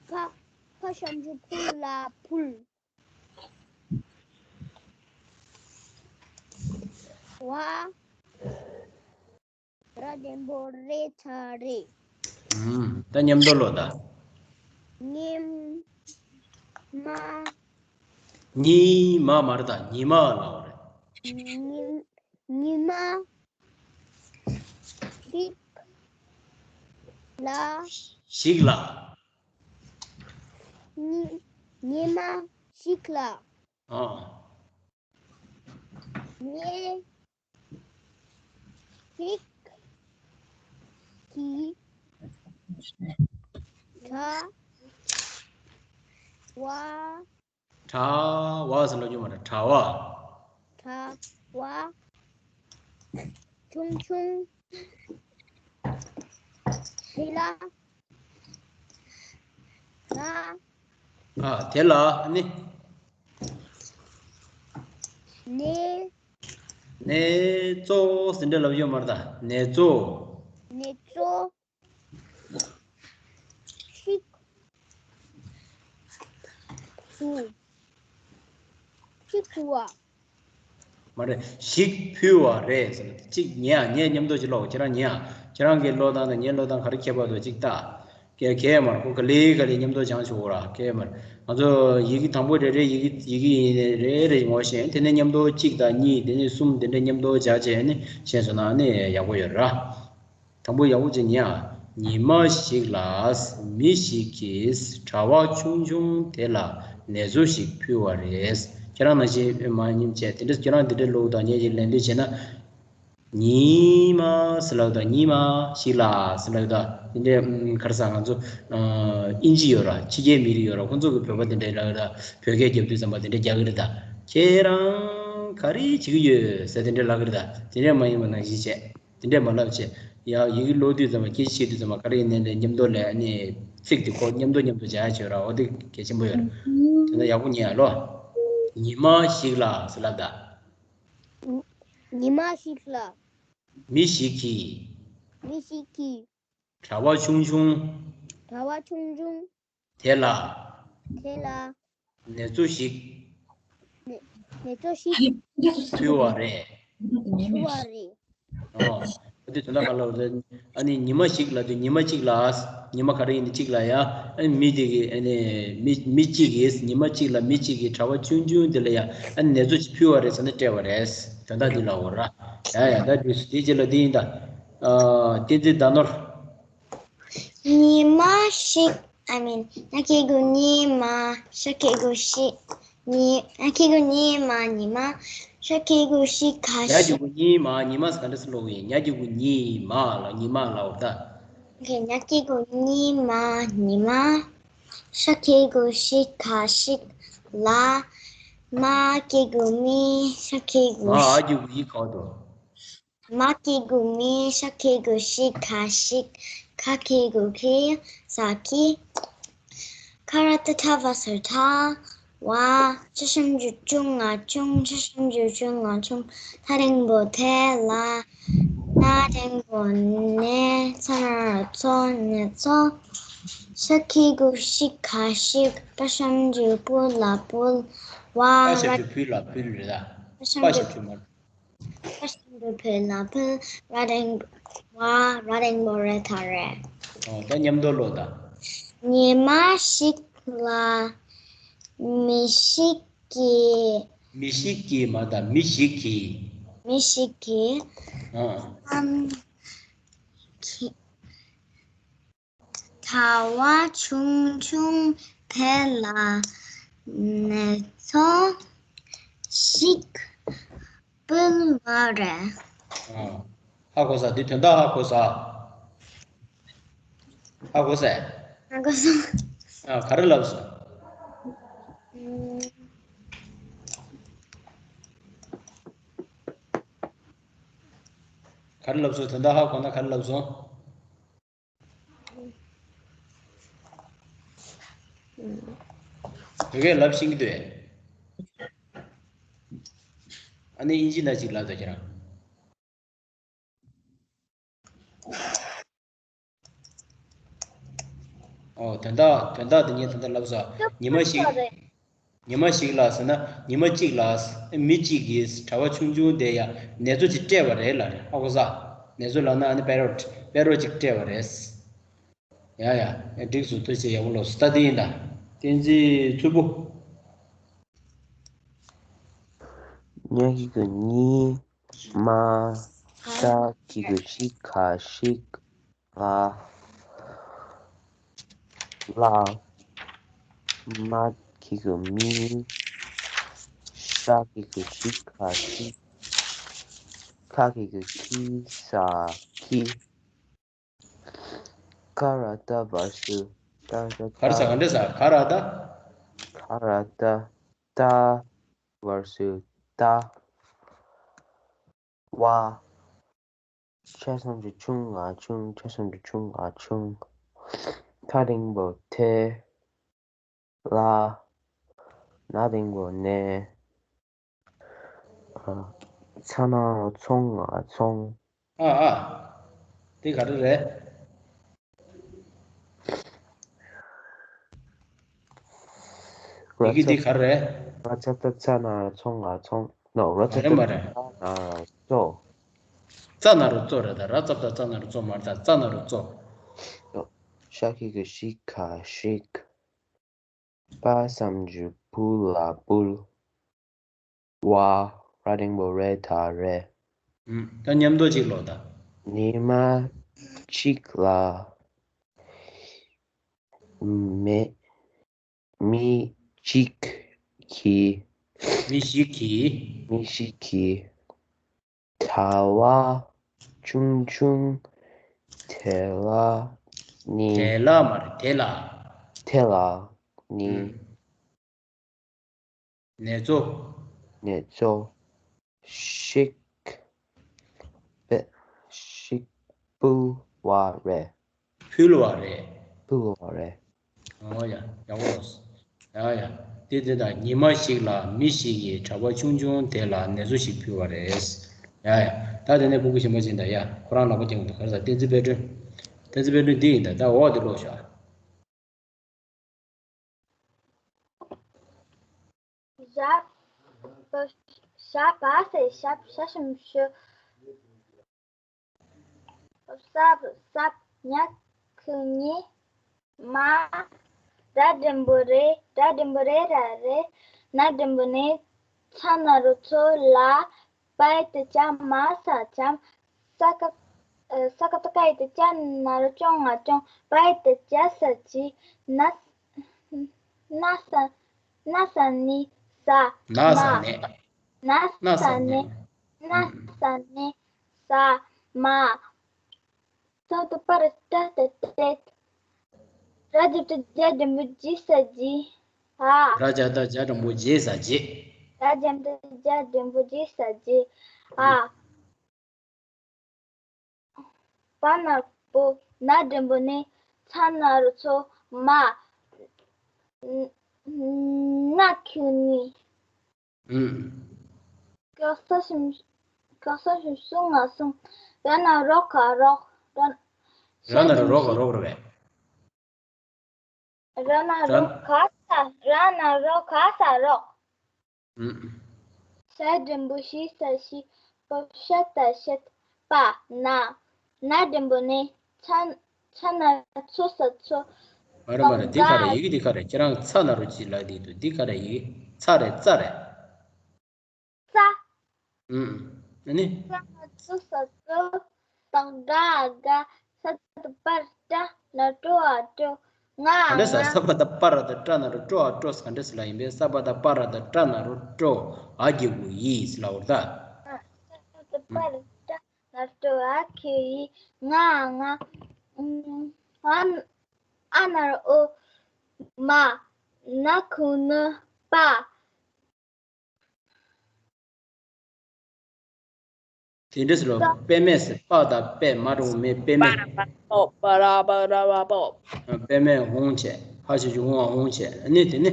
ཕ་ཕ་ཞབས་ཀྱུ་ཕུ་ལ་ཕུལ། བ། ར་ལྡེམ་པོ་རེ་ཚ་རེ། ཨུམ། ད་མཉམ་དུ་ཀློག་ད། ཉི་མ། ཉི་མ་མ་རེད་ད། ཉི་མ་ལབ་པ་རེད། ཉི་ཉི་མ་ཞིག་ལ། ཞིག་ལ། ཉི་ཉི་མ་ཞིག་ལ། ཨ། ནས་ཞིག་གི་གྲ་བ། གྲ་བ་ཟེར་ལབ་རྒྱུ་མ་རེད། གྲ་བ། གྲ་བ་ཆུང་ཆུང་དེ་ལ་ང་། ཨ། དེ་ལ་ནི། ནེ། ནེ་ཙོ་ཟེར་འདྲ་ལབ་ཡོད་མ་རེད་ད། ནེ་ཙོ། ནེ་ཙོ་ཞིག་ཕུལ། ཞིག་ཕུལ་བ། མ་རེད། ཞིག་ཕུལ་བ་རེད་ཟེར་ན། གཅིག་ཉན་ཨ། ངས་མཉམ་དུ་ཅིག་ཀློག་ཁྱེད་རང་ཉན་ཨ། ཁྱེད་རང་གི་ཀློག་སྟངས་དང་ངའི་ཀློག་སྟངས་ག་རེ་ཁྱད་པར་འདུག་ཅིག་ལྟ། གལ་གལ་མ་རེད། ཁོ་ག་ལེ་ག་ལེ་མཉམ་དུ་སྦྱང་ཆོག་གོ་ར། གལ་མ་རེད། ང་ཚོ་ཡི་གེ་དང་པོ་རེ་རེ་ཡི་གེ་ཡི་གེ་ཡིན་རེ་རེ་ངོ་ཤེས། དེ་ནས་མཉམ་དུ་གཅིག་དང་གཉིས། དེ་ནས་གསུམ། དེ་འདྲ་མཉམ་དུ་སྦྱར་བྱས་ནས་ཤེས་སོང་ན་ནི་ཡག་པོ་ཡོད་ར། དང་པོ་ཡག་པོ་ཅིག་ཉན་ཨ། ཉི་མ་ཞིག་ལ་མི་ཞིག་གིས་གྲྭ་བ་ཆུང་ཆུང་དེ་ལ་ནེ་ཙོ་ཞིག་ཕུལ་བ་རེད། ཁྱེད་རང་ནང་བཞིན་མ་ཉིམ་བྱས་དེ་འདྲ། ཁྱེད་རང་དེ་འདྲའི་ལུགས་དང་ངས་ཅིག་ལན་འདེབས་བྱས་ན། ཉི་མ་ཟེར་ལབ་དང་། ཉི་མ་ཞིག་ལ་ཟེར་ལབ་དང་། དེ་འདྲའི་ཨམ་ག་རེ་ཟེར། ང་ཚོ་ཨ་དབྱིན་ཇི་ཡོད་ར། ཕྱི་རྒྱལ་མི་རིགས་ཡོད་ར། ཁོང་ཚོ་གི་བོད་པ་དེ་འདྲའི་ལབ་ཀྱི་རེད་ད། བོད་སྐད་རྒྱབ་དུས་ཙམ་པ་དེ་འདྲའི་རྒྱག་གི་རེད་ད། ཁྱེད་རང་ག་རེ་བྱེད་ཀྱི་ཡོད་ཟེར་དེ་འདྲའི་ལབ་ཀྱི་རེད་ད། དེ་འདྲའི་མ་ཡིན་པ་ནང་བཞིན་བྱས། དེ་འདྲས་མ་ལབ་བྱས། ཡ་ཡི་གེ་ཀློག་དུས་ཙམ་པ། སྐད་ཆ་བཤད་དུས་ཙམ་པ། ག་རེ་ཡིན་ནའི་འདྲ། མཉམ་དུ་ལས་ཨ་ནི་ཚིག་དེ་ཁོ་མཉམ་དུ་མཉམ་དུ་སྦྱར་ཡ་བྱོས་ར། འོ་དེ་གལ་ཆེན་པོ་ཡོད་ར། དེ་ན་ཡག་པོ་ཉན་ཨ་ལོ། ཉི་མ་ཞིག་ལ་ཟེར་ལབ་ད། ཉི་མ་ཞིག་ལ། མི་ཞིག་གིས། མི་ཞིག་གིས། གྲྭ་པ་ཆུང་ཆུང་། གྲྭ་པ་ཆུང་ཆུང་། དེ་ལ། དེ་ལ། ནེ་ཙོ་ཞིག་ནེ་ནེ་ཙོ་ཞིག་ཕུལ་བ་རེད། ཕུལ་བ་རེད། ཨོ། འོ་དེ་དོན་དག་ག་ལ་རེད། ཨ་ནི་ཉི་མ་ཞིག་ལ་དེ། ཉི་མ་གཅིག་ལ། ཉི་མ་ག་རེ་ཡིན་ནའི་གཅིག་ལ་ཡ། ཨ་ནི་མི་དེ་གི་ཨ་ནི་མི་མི་གཅིག་གིས། ཉི་མ་གཅིག་ལ་མི་གཅིག་གིས་གྲྭ་པ་ཆུང་ཆུང་དེ་ལ་ཡ། ཨ་ནི་ནེ་ཙོ་ཞིག་ཕུལ་བ་རེད་ཟེར་ནས་སྤྲད་པ་རེད། དོན་དག་འདི་ལ་འོ་ར། ཡ་ཡ། ད་དུས་སུ་དེ་རྗེས་ལ་འདི་ཡིན་ད། ཨ་བསྟན་འཛིན་ཟླ་ནོར། ཉི་མ་ཞིག I mean ཉ་གི་གུ་ཉི་མ། ཤ་གི་གུ་ཤི། ཉི་ཉ་གི་གུ་ཉི་མ། ཉི་མ། ཤ་གི་གུ་ཤི་ཁ་ཉ་གི་ཤིག་གུ་ཉི་མ། ཉི་མ་ཟེར་ག་འདྲ་སེ་ཀློག་གི་ཡིན། ཉ་གི་གུ་ཉི་མ་ལ། ཉི་མ་ལ་འོ་ད། Okay ཉ་གི་གུ་ཉི་མ། ཉི་མ། ཤ་གི་གུ་ཤི་ཁ་ཤིག་ལ། མ་གི་གུ་མི། ཤ་གི་གུ་མ། ཤི། འ་གི་གུ་འི་ག་འོ་དོ། མ་གི་གུ་མི། ཤ་གི་གུ་ཤི་ཁ་ཤིག་ཁ་གི་གུ་ཁི་ས་ཁི། ཁ་ར་བཏགས་ཁྲ་བ་ས་ཁྲ། བ། ཆ་ཞབས་ཀྱུ་ཆུ་ང་ཆུང་། ཆ་ཞབས་ཀྱུ་ཆུ་ང་ཆུང་། ཐ་རིང་པོ་ཐེ་ལ། ན་རིང་པོ་ནེ། ཚ་ན་རོ་ཚོ། ནེ་ཚོ། ཤ་གི་གུ་ཤི་ཁ་ཤིག་པ་ཞབས་ཀྱུ་པུ་ལ་པུལ། བ། པ་ཞབས་ཀྱུ་པུ་ལ་པུལ་རེད་ད། པ་ཞབས་ཀྱུ་པ་ཞབས་ཀྱུ་མ། ཁ་ཞབས་ཀྱུ་ཕུ་ལ་ཕུལ། ར་རིང་བ། ར་རིང་པོ་རེ་ད་རེད། ཨོ། ད་མཉམ་དུ་ཀློག་ད། ཉི་མ་ཞིག་ལ་མི་ཞིག་གིས། མི་ཞིག་གིས་མ་ད། མི་ཞིག་གིས། མི་ཞིག་གིས། ཨ། ཨམ། གི་གྲྭ་པ་ཆུང་ཆུང་དེ་ལ་ནེ་ཙོ་ཞིག་ཕུལ་བ་རེད། ཨ། ཧ་གོ་ས། འདི་དོན་དག་ཧ་གོ་ས། ཧ་གོ་ས། ཧ་གོ་སོང་། ཨ། ག་རེ་ལབ་སོང་། ཨུམ། ག་རེ་ལབ་སོང་། དོན་དག་ཧ་གོ་ན་ག་རེ་ལབ་སོང་། བོད་སྐད་ལབ་ཤེས་ཀྱི་འདུག་ཨ་ནི་དབྱིན་ཇི་ནང་ཅིག་ལབ་དང་ཁྱེད་རང་། ཨོ། དོན་དག་དོན་དག་དེ་ངས་ད་ལྟ་ལབ་ས། ཉི་མ་ཞིག་ཉི་མ་ཞིག་ལ་ཟེར་ན། ཉི་མ་གཅིག་ལ་མི་གཅིག་གིས་གྲྭ་པ་ཆུང་ཆུང་དེ་ཡ་ནེ་ཙོ་ཅིག་སྤྲད་པ་རེད་ལབ་རེད། ཧ་གོ་ས། ནེ་ཙོ་ལབ་ན་ཨ་ནི་པེ་རོ་ཊི། པེ་རོ་ཊི་ཅིག་སྤྲད་པ་རེད། ཡ་ཡ། ཡ། འགྲིག་སོང་། ཐུགས་རྗེ་ཆེ། ཡག་པོ་ཀློག་སོང་། ད་འདི་ཡིན་ད། བསྟན་འཛིན་མཚུར་ཕུ། ཉ་གི་གུ་ཉི་མ། ཤ་གི་གུ་ཤི་ཁ་ཤིག་ལ། ལ། མ་གི་གུ་མི། ཤ་གི་གུ་ཤི་ཁ་ཤིག་ཁ་གི་གུ་ཁི་ས་ཁི། ཁ་ར་བཏགས་བར་སུ་ཏ་ར་ཏ། ག་རེ་ཟ། ག་འདྲ་ཟ། ཁ་ར་བཏགས། ཁ་ར་བཏགས་ཏ། བར་སུ་ཏ། བ། ཆ་ཞབས་ཀྱུ་ཆུ་ང་ཆུང་། ཆ་ཞབས་ཀྱུ་ཆུ་ང་ཆུང་། ཐ་རིང་པོ་ཐེ། ལ། ན་རིང་པོ་ནེ། ཨ། ཚ་ན་རོ་ཚོ་ང་ཚོང་། ཨ་ཨ། དེ་ག་རེ་རེད། ཡི་གེ་འདི་ག་རེ་རེད། ར་ཙ་བཏགས་ཙ་ན་རོ་ཚོ་ང་ཚོང་། ནོ། ར་ཙ་བཏགས་ཙ་ན་རོ་ཙོ། ཙ་ན་རོ་ཙོ་རེད་ད། ར་ཙ་བཏགས་ཙ་ན་རོ་ཙོ་མ་རེད་ད། ཙ་ན་རོ་ཙོ། ཤ་གི་གུ་ཤི་ཁ་ཤིག་པ་ཞབས་ཀྱུ་པུ་ལ་པུལ། བ། ར་འགྲེང་བུ་རེ་ད་རེད། ཨུམ། ད་མཉམ་དུ་ཅིག་ཀློག་དང་། ཉི་མ་གཅིག་ལ་མི་མི་གཅིག་གིས་ མི་ཞིག་གིས། མི་ཞིག་གིས། དྲ་བ་ཆུང་ཆུང་དེ་ལ་ནི། དེ་ལ་མ་རེད་དེ་ལ། དེ་ལ་ནི། ནེ་ཙོ། ནེ་ཙོ་ཞིག་པེ་ཞིག་ཕུལ་བ་རེད། ཕུལ་བ་རེད། ཕུལ་བ་རེད། ཨོ་ཡ་ཡག་པོ་འདུག་ཡ་ཡ། དེ་དེ་དང་ཉི་མ་ཞིག་ལ་མི་ཞིག་གིས་གྲྭ་པ་ཆུང་ཆུང་དེ་ལ་ནེ་ཙོ་ཞིག་ཕུལ་བ་རེད། ཡ་ཡ། ད་དེ་ནས་སྤུ་གུ་གཞན་པ་ཅིག་དང་ཡ་ཁོ་རང་ལག་པ་བརྐྱངས་འདུག་ག་རེ་ཟ། བསྟན་འཛིན་དཔལ་སྒྲོན། བསྟན་འཛིན་དཔལ་སྒྲོན་འདི་ཡིན་ད། ད་འོག་དེ་ཀློག་ཤོག་ཞབས་པ་ཞབས་པ་ཟེར་ཞབས་ཞབས་ཞུམ་ཞུ། སྲབ་སྲབ་ཉ་ཁུ་ཉི་མ། ར་འགྲེང་བུ་རེ། ར་འགྲེང་བུ་རེ་ར་རེ། ན་འགྲེང་བུ་ནེ། ཚ་ན་རོ་ཚོ་ལ། པ་ཡ་བཏགས་པ་མ་ས་བྱམས། ས་ཀ་ཨ་ས་ཀ་བཏགས་སྐ་ཡ་བཏགས་སྐྱ་ན་རོ་སྐྱོ་ང་སྐྱོང་། པ་ཡ་བཏགས་པ་ས་བྱི། ན་ན་ས་ན་ས་ནི་ས། ན་ས་མ་ནི། ན་ན་ས་ས་ནི། ནི། ན་ས་ནི་ས་མ། ས་བཏགས་སྦ་ར་སྦྲ་ཏ་སྦྲད། ར་བརྒྱབ་བཏགས་རྒྱ་འགྲེང་བུ་རྗེ་ས་རྗེས། ཨ། ར་བརྒྱབ་བཏགས་རྒྱ་འགྲེང་བུ་རྗེ་ས་རྗེས། ར་བརྒྱབ་བཏགས་རྒྱ་འགྲེང་བུ་རྗེ་ས་རྗེས། ཨ། བ་ན་བུ། ན་འགྲེང་བུ་ནེ། ཚ་ན་རོ་ཚོ་མ། ན་ཁུ་ནི། ཨུམ། ག་ས་ཞབས་ཀྱུ་ག་ས་ཞབས་ཀྱུ་སུ་ང་སུམ། ར་ན་རོ་ཁ་རོགས། ར་ར་ན་རོ་རོ་ཁ་རོགས་རེད་པས། ར་ན་རོ་ར་ག་ས། ར་ན་རོ་ག་ས་རོགས། ཨུམ། ཤ་འགྲེང་བུ་ཤི་ས་ཤིས། པ་ཤ་ཏ་ཤད། པ། ན། ན་འགྲེང་བུ་ནེ། ཚ་ཚ་ན་ཚོ་ས་ཚོ། མ་རེད་མ་རེད། འདི་ག་རེ་ཡི་གེ་འདི་ག་རེ། ཁྱེད་རང་ཚ་ན་རོ་ཅིག་ལབ་བསྡད་འདུག་འདི་ག་རེ་ཡི་གེ། ཚ་རེད་ཙ་རེད། ཙ། ཨུམ། ཨ་ནི། ཙ་ན་ཚོ་ས་ཚོ། ཏག་དག་དགའ། ས་བཏགས་སྦ་ར་སྦྲ། ན་སྒྲོ་འ་སྒྲོ། ང་ང་། ག་འདྲ་ཟེར། ས་བ་བཏགས་སྦ་ར་བཏགས་སྦྲ་ན་རོ་སྒྲོ་འ་སྒྲོ་ཟེར། ག་འདྲ་ཟེར་ལབ་ཡིན་པས། ས་བ་བཏགས་སྦ་ར་བཏགས་སྦྲ་ན་རོ་སྒྲོ་འ་གི་གུ་ཡི་ཟེར་ལབ་པ་རེད་ད། ས་བཏགས་སྦ་ར་སྦྲ། ན་སྒྲོ་འ་གི་གུ་ཡི། ང་ང་། ཨ་ན་རོ་འོ། མ། ན་ཁུ་ནི། པ། དེ་འདྲ་ཟེར་ལོ། པད་མེད་ཟེར། པ་དང་པད་མ་འགྲོ་མེད། པད་མེད། པ་ར་པ་ར་བ་པོ། པད་མེད་འོང་བྱས། ཕ་ཆེ་ཆུང་འོང་བྱས། ཨ་ནི་དེ་ནི།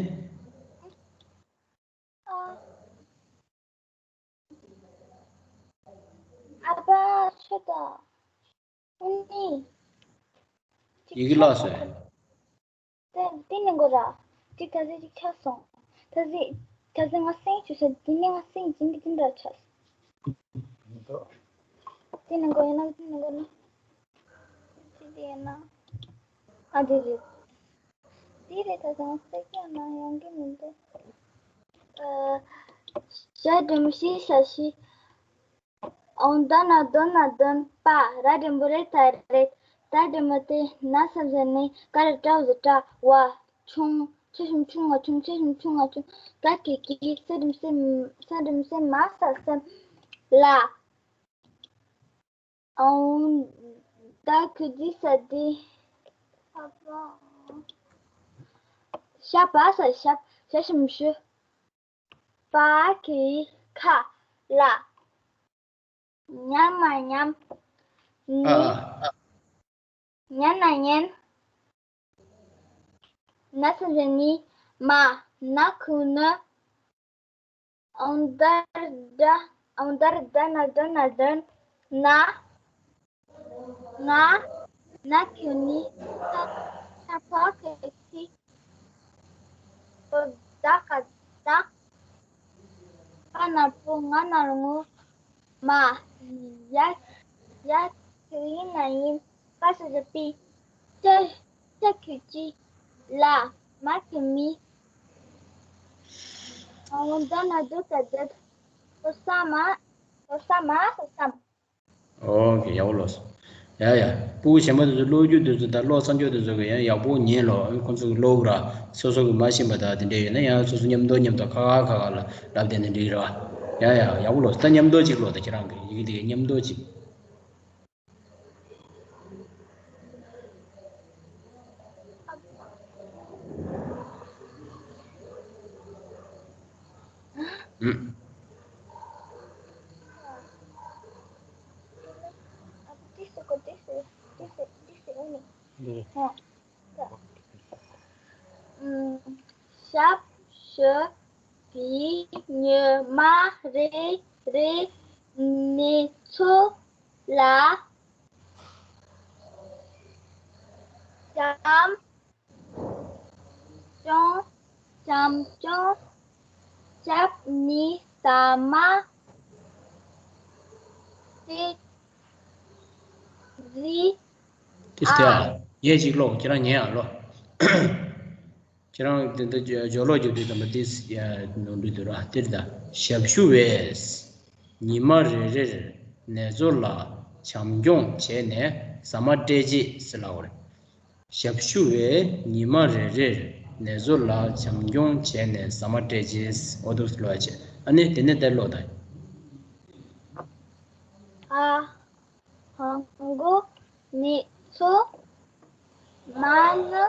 ཨ་ཕ་ཆོས་དང་། ཨུ་ནི། ཡི་གེ་བརླགས་སོང་། དེ་དེ་ནི་མགོ་ར། གཅིག་ད་ཟིག་གཅིག་ཆག་སོང་། ད་ཟིག་ད་ཟིག་ང་སེང་ཆུ་ས་དེ་ནི་ང་སེང་ཅིང་གི་ཅིང་ར་ཆག་སོང་། དེ་ནི་མགོ་ཡིན་ན་དེ་ནི་མགོ་ནི། ཅི་དེ་ཡིན་ན། ཨ་དེ་རེད། དེ་རེད། ད་ཟིག་ང་སེང་ཡང་ན་ཡང་གི་མི་འདུག་ཨ། ཞ་འགྲེང་བུ་ཤི་ས་ཤིས། འོ་ད་ན་འདོན་ན་འདོན། པ། ར་འགྲེང་བུ་རེ་ད་རེད། ད་འགྲེང་བུ་དེ། ན་ས་བཞག་ནས། ཀ་ར་ཏྲ་འོ་ད་ཀྲ། བ། ཆུང་། ཆ་ཞབས་ཀྱུ་ཆུ་ང་ཆུང་། ཆ་ཞབས་ཀྱུ་ཆུ་ང་ཆུང་། ཀ་གི་གི། ས་འགྲེང་བུ་སེ། ས་འགྲེང་བུ་སེ་མ་ས་སེམས། ལ། འོ་ད་གི་འདི་ས་འདི། ཞ་བ་ས་ཞབས། ཞ་ཞབས་ཀྱུ་ཞུ། པ་གི་ཁ་ལ། ཉ་མ་ཉམས། ཉི། ཨ་ཨ། ཉ་ན་ཉན། ན་ས་བཞག་ནས། མ། ན་ཁུ་ནི། འོ་ད་ར་སྒྲ། འོ་ད་ར་སྒྲ་ན་སྒྲ་ན་སྒྲོན། ན། ང་། ན་གི་གུ་ནི། ས། ས་ཕོ་ཁ་སི། བ་བཏགས་སྦ་ར་སྦྲ། པ་ན་བུ། ང་ན་རོ་ངུ། མ། ཡ། ཡ་གི་གུ་ཡི་ན་ཡིན། པ་ས་བཞག་པི། ཅ། ཅ་གི་གུ་ཅི། ལ། མ་གི་གུ་མི། འོ་ད་ན་འདོན་ས་འདོད། འོ་ས་མ། འོ་ས་མ་ས་སམ། ཨོ་ཁེ། ཡག་པོ་ལོས། ཡ་ཡ། སྤུ་གུ་གཞན་པ་དེ་ཚོ་ཀློག་རྒྱུ་དེ་ཚོ་དང་ཀློག་བསམ་ཕྱོགས་དེ་ཚོ་གི་ཡང་ཡག་པོ་ཉན་ལོ། ཁོང་ཚོ་གི་ཀློག་ར། སོ་སོ་གི་མ་ཤེས་པ་དང་དེ་འདྲ་ཡོད་ན་ཡང་སོ་སོ་མཉམ་དུ་མཉམ་དུ་ཁ་ཁ་ཁ་ཁ་ལ་ལབ་བསྡད་ན་འགྲིག་ར། ཡ་ཡ། ཡག་པོ་ལོ། ད་མཉམ་དུ་ཅིག་ཀློག་ད། ཁྱེད་རང་གི་ཡི་གེ་དེ་གི་མཉམ་དུ་ཅིག་ཨུམ། ཞབས་ཞུ་བའི་ཉི་མ་རེ་རེའི་གནས་ཚུལ་ལ་བྱམས་སྐྱོང་བྱམས་སྐྱོང་བྱས་ནས་ཟ་མ་སྟེར་རེས། ཏིས་ཏེ་ཨ། ཡས་ཅིག་ཀློག་ཁྱེད་རང་ཉན་ཨ་ལོ། ཁྱེད་རང་དེ་འདྲ་སྦྱོར་ཀློག་རྒྱབ་དུས་ཙམ་པ་ཏིས་ཡ་ནོར་འགྲོ་འདུག་ར། དེར་ད། ཞབས་ཞུ་བས་ཉི་མ་རེ་རེར་ནེ་ཙོ་ལ་བྱམས་སྐྱོང་བྱས་ནས་ཟ་མ་སྤྲད་རྗེས་ཟེར་ལབ་པ་རེད། ཞབས་ཞུ་བས་ཉི་མ་རེ་རེར་ནེ་ཙོ་ལ་བྱམས་སྐྱོང་བྱས་ནས་ཟ་མ་སྤྲད་རྗེས། འོ་འདུག་ལོ་ཡ་བྱས། ཨ་ནི་དེ་ནས་དེར་ཀློག་ད། ཨ། ཧང་གོ་ནེ་ཙོ་མ་ནི་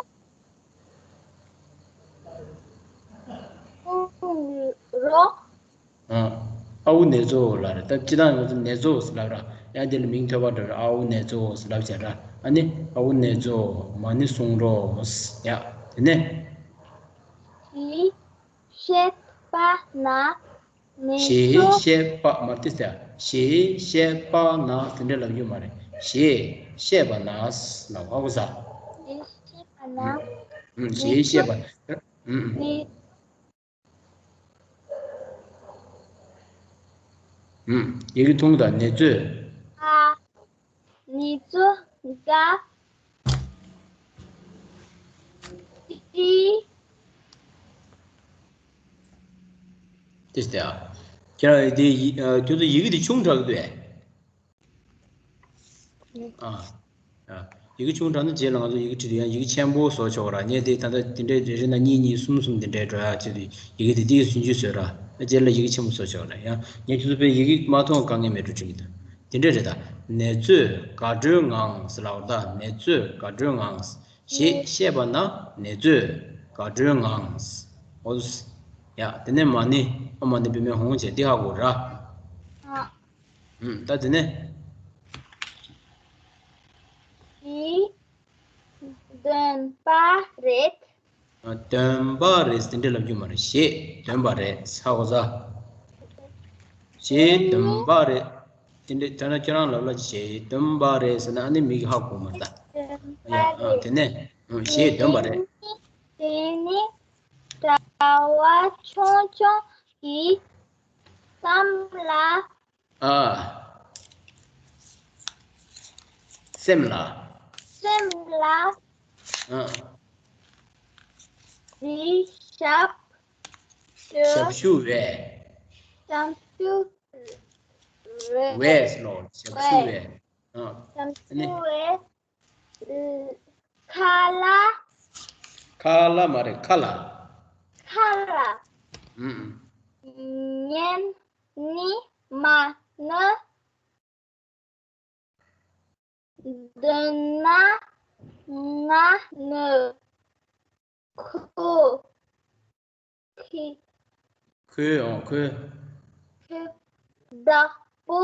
ཁོང་རོགས། ཨ། ཨ་བོ་ནེ་ཙོ་ལབ་རེད། ད་སྤྱིར་བཏང་ང་ཚོ་ནེ་ཙོ་ལབ་ར། ཡང་དེ་ལ་མིང་ཐོས་པ་འདྲ་ར། ཨ་བོ་ནེ་ཙོ་ལབ་བྱས་ར། ཨ་ནི་ཨ་བོ་ནེ་ཙོ་མ་ཎི་གསུང་རོགས། ཡ། དེ་ནས། ཞེས་བཤད་པ་ན་ནེ་ཞེས་ཙོ། བཤད་པ་མ་ཏིས་ཏེ། ཞེས་བཤད་པ་ན་དེ་འདྲ་ལབ་རྒྱུ་མ་རེད། ཞེས་བཤད་པ་ན་ལབ་ཧ་གོ་ས། ཞེས་བཤད་པ་ན། ཨུམ། ཞེས་བཤད་པ། ཨུམ། ནེ། ཨུམ། ཡི་གེ་ཐུང་དང་ནེ་ཙོས། ཨ། ནེ་ཙོ་ག་ཏི། ཏིས་ཏེ་ཨ། ཁྱེད་རང་དེ་ཡི་ཨ། ཁྱོད་ཚོ་ཡི་གེ་དེ་ཆུང་དྲགས་འདུག་ཨེ། ཨ། ཨ། ཡི་གེ་ཆུང་དྲགས་ན་རྗེས་ལ་ང་ཚོ་ཡི་གེ་བྲིས་དུས་ཡང་ཡི་གེ་ཆེན་པོ་བཟོ་ཆོག་ར། ངས་དེ་ད་ལྟ་དེ་འདྲའི་རེ་རེ་ན་གཉིས་གཉིས་གསུམ་གསུམ་དེ་འདྲའི་འགྲོ་ཡག་ཆེད་དུ་ཡི་གེ་དེ་ཏིས་ཆུང་ཆུང་བཟོས་ར། རྗེས་ལ་ཡི་གེ་ཆེན་པོ་བཟོ་ཆོག་ར། ཡང་ངས་ཁྱོད་ཚོ་དཔེ་ཡི་གེ་མ་མཐོང་དཀའ་ངལ་མེད་འགྲོ་དྲན་གྱི་འདུག་དེ་འདྲ་རེད་ད། ནེ་ཙོས་དགའ་སྤྲོའི་ངང་ཟེར་ལབ་པ་རེད་ད། ནེ་ཙོས་དགའ་སྤྲོའི་ངང་། ཞེས་བཤད་པ་ན་ནེ་ཙོས་དགའ་སྤྲོའི་ངང་། འོ། ཡ། དེ་ནས་མ་ཎི། ཨ། མ་ཎི་པདྨེ་ཧཱུྃ་བྱས་འདི་ཧ་གོ་ར། ཨ། ཨུམ། ད་དེ་ནས། ཞེས་འདོན་པ་རེད། ཨ། འདོན་པ་རེད། དེ་འདྲ་ལབ་རྒྱུ་མ་རེད། ཞེས་འདོན་པ་རེད། ཧ་གོ་ས། ཞེས་འདོན་པ་རེད། དེ་འདྲ་ཐོས་ན་ཁྱེད་རང་ལབ་ལ་ཞེས་འདོན་པ་རེད་ཟེར་ན་ཨ་ནི་མི་གིས་ཧ་གོ་མ་རེད་ད། ཡ། ཨ། དེ་ནས། ཨུམ། ཞེས་འདོན་པ་རེད། དེ་ནས་གྲྭ་བ་ཆུང་ཆུང་གི་སེམས་ལ། ཨ། སེམས་ལ། སེམས་ལ། ཨ། འདི་ཞབས་ཞུ། ཞབས་ཞུ་བས། ཞབས་ཞུ་བས། བས་ལོ། ཞབས་ཞུ་བས། ཨ། ཞབས་ཨ་ནི། ཞུ་བས། ཁ་ལག་ཁ་ལག་མ་རེད། ཁ་ལག་ཁ་ལག་ཨུམ། ཉན་ནི་མ་ནི། འདོན་ན་ང་ནི། ཁོ། ཁོས། ཁོས། ཨོ། ཁོས། ཁོས་བདག་པོ་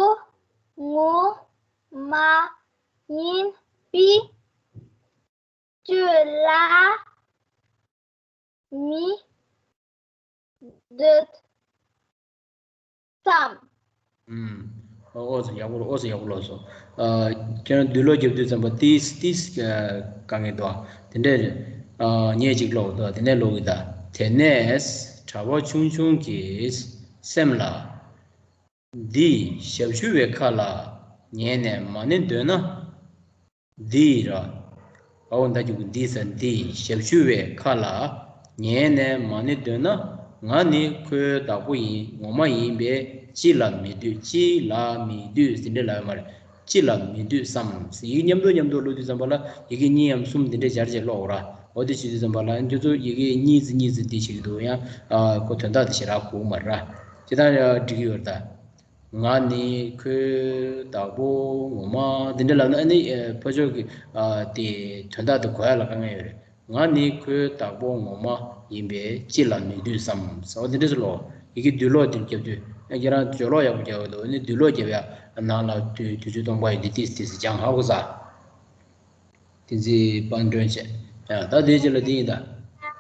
ངོ་མ་ཡིན་པའི་སྤྱོད་ལམ་མི་འདོད་བསམ། ཨུམ། ཨོ་ཙི་ཡག་པོ། ཨོ་ཙི་ཡག་པོ་ལབ་སོང་། ཨ། ཁྱེད་རང་བསྡུས་ཀློག་རྒྱབ་དུས་ཙམ་པ་ཏིས་ཏིས་དཀའ་ངལ་འདུག་དེ་འདྲས། ཨ། ངས་གཅིག་ཀློག་འདུག་དེ་ནས་ཀློག་གི་ད། དེ་ནས་གྲྭ་པ་ཆུང་ཆུང་གི་སེམས་ལ། འདི་ཞབས་ཞུ་བའི་ཁ་ལ་ཉན་ནས་མ་ཎི་འདོན་ན། འདི་ར། ཨའོ་ད་རྒྱུག་འདི་ཟེར། འདི་ཞབས་ཞུ་བའི་ཁ་ལ་ཉན་ནས་མ་ཎི་འདོན་ན། ང་ནི་ཁོའི་བདག་པོ་ཡིན། ངོ་མ་ཡིན་པས་ཅི་ལ་མི་འདོད། ཅི་ལ་མི་འདོད་ཟེར་འདྲ་ལབ་ཡོད་མ་རེད། ཅི་ལ་མི་འདོད་བསམ། ཡི་གེ་མཉམ་དུ་མཉམ་དུ་ཀློག་དུས་ཙམ་པ་ལ་ཡི་གེ་གཉིས་ཡམ་གསུམ་འདི་འདྲའི་སྦྱར་བྱས་ཀློག་ར། འོ་དེ་བྱེད་དུས་ཙམ་པ་ལ་ཁྱོད་ཚོ་ཡི་གེ་གཉིས་ཙི་གཉིས་ཙི་འདི་བྱེད་ཀྱི་འདུག་ཡང་ཨ་ཁོ་དོན་དག་དེ་ཞེ་དྲག་གོ་གི་མ་རེད་ར། ཇི་ལྟར་འགྲིག་གི་ཡོད་རེད་ད། ང་ནི་ཁོའི་བདག་པོ་ངོ་མ་འདི་འདྲ་ལབ་ན་ཨ་ནི་ཕར་ཕྱོགས་ཀྱི་ཨ་དེ་དོན་དག་དེ་གོ་ཡ་ལ་དཀའ་ངལ་ཡོད་རེད། ང་ནི་ཁོའི་བདག་པོ་ངོ་མ་ཡིན་པས་ཅི་ལ་མི་འདོད་བསམ་ཟེར་བ་འདི་འདྲ་ཞིག་ལོ། ཡི་གེ་བསྡུས་ཀློག་འདིར་བརྒྱབ་དུས་ཨ་ཁྱེད་རང་སྦྱོར་ཀློག་ཡག་པོ་རྒྱག་གི་འདུག་ཨ་ནི་བསྡུས་ཀློག་རྒྱབ་ཡ་ནང་ལ་དུས་དུས་ཚོད་སྟོང་པ་ཡི་འདི་ཏིས་ཏིས་སྦྱང་ཧ་གོ་ས། བསྟན་འཛིན་དཔལ་སྒྲོན་བྱས། ཡང་ད་དེའི་རྗེས་ལ་འདི་ཡིན་ད།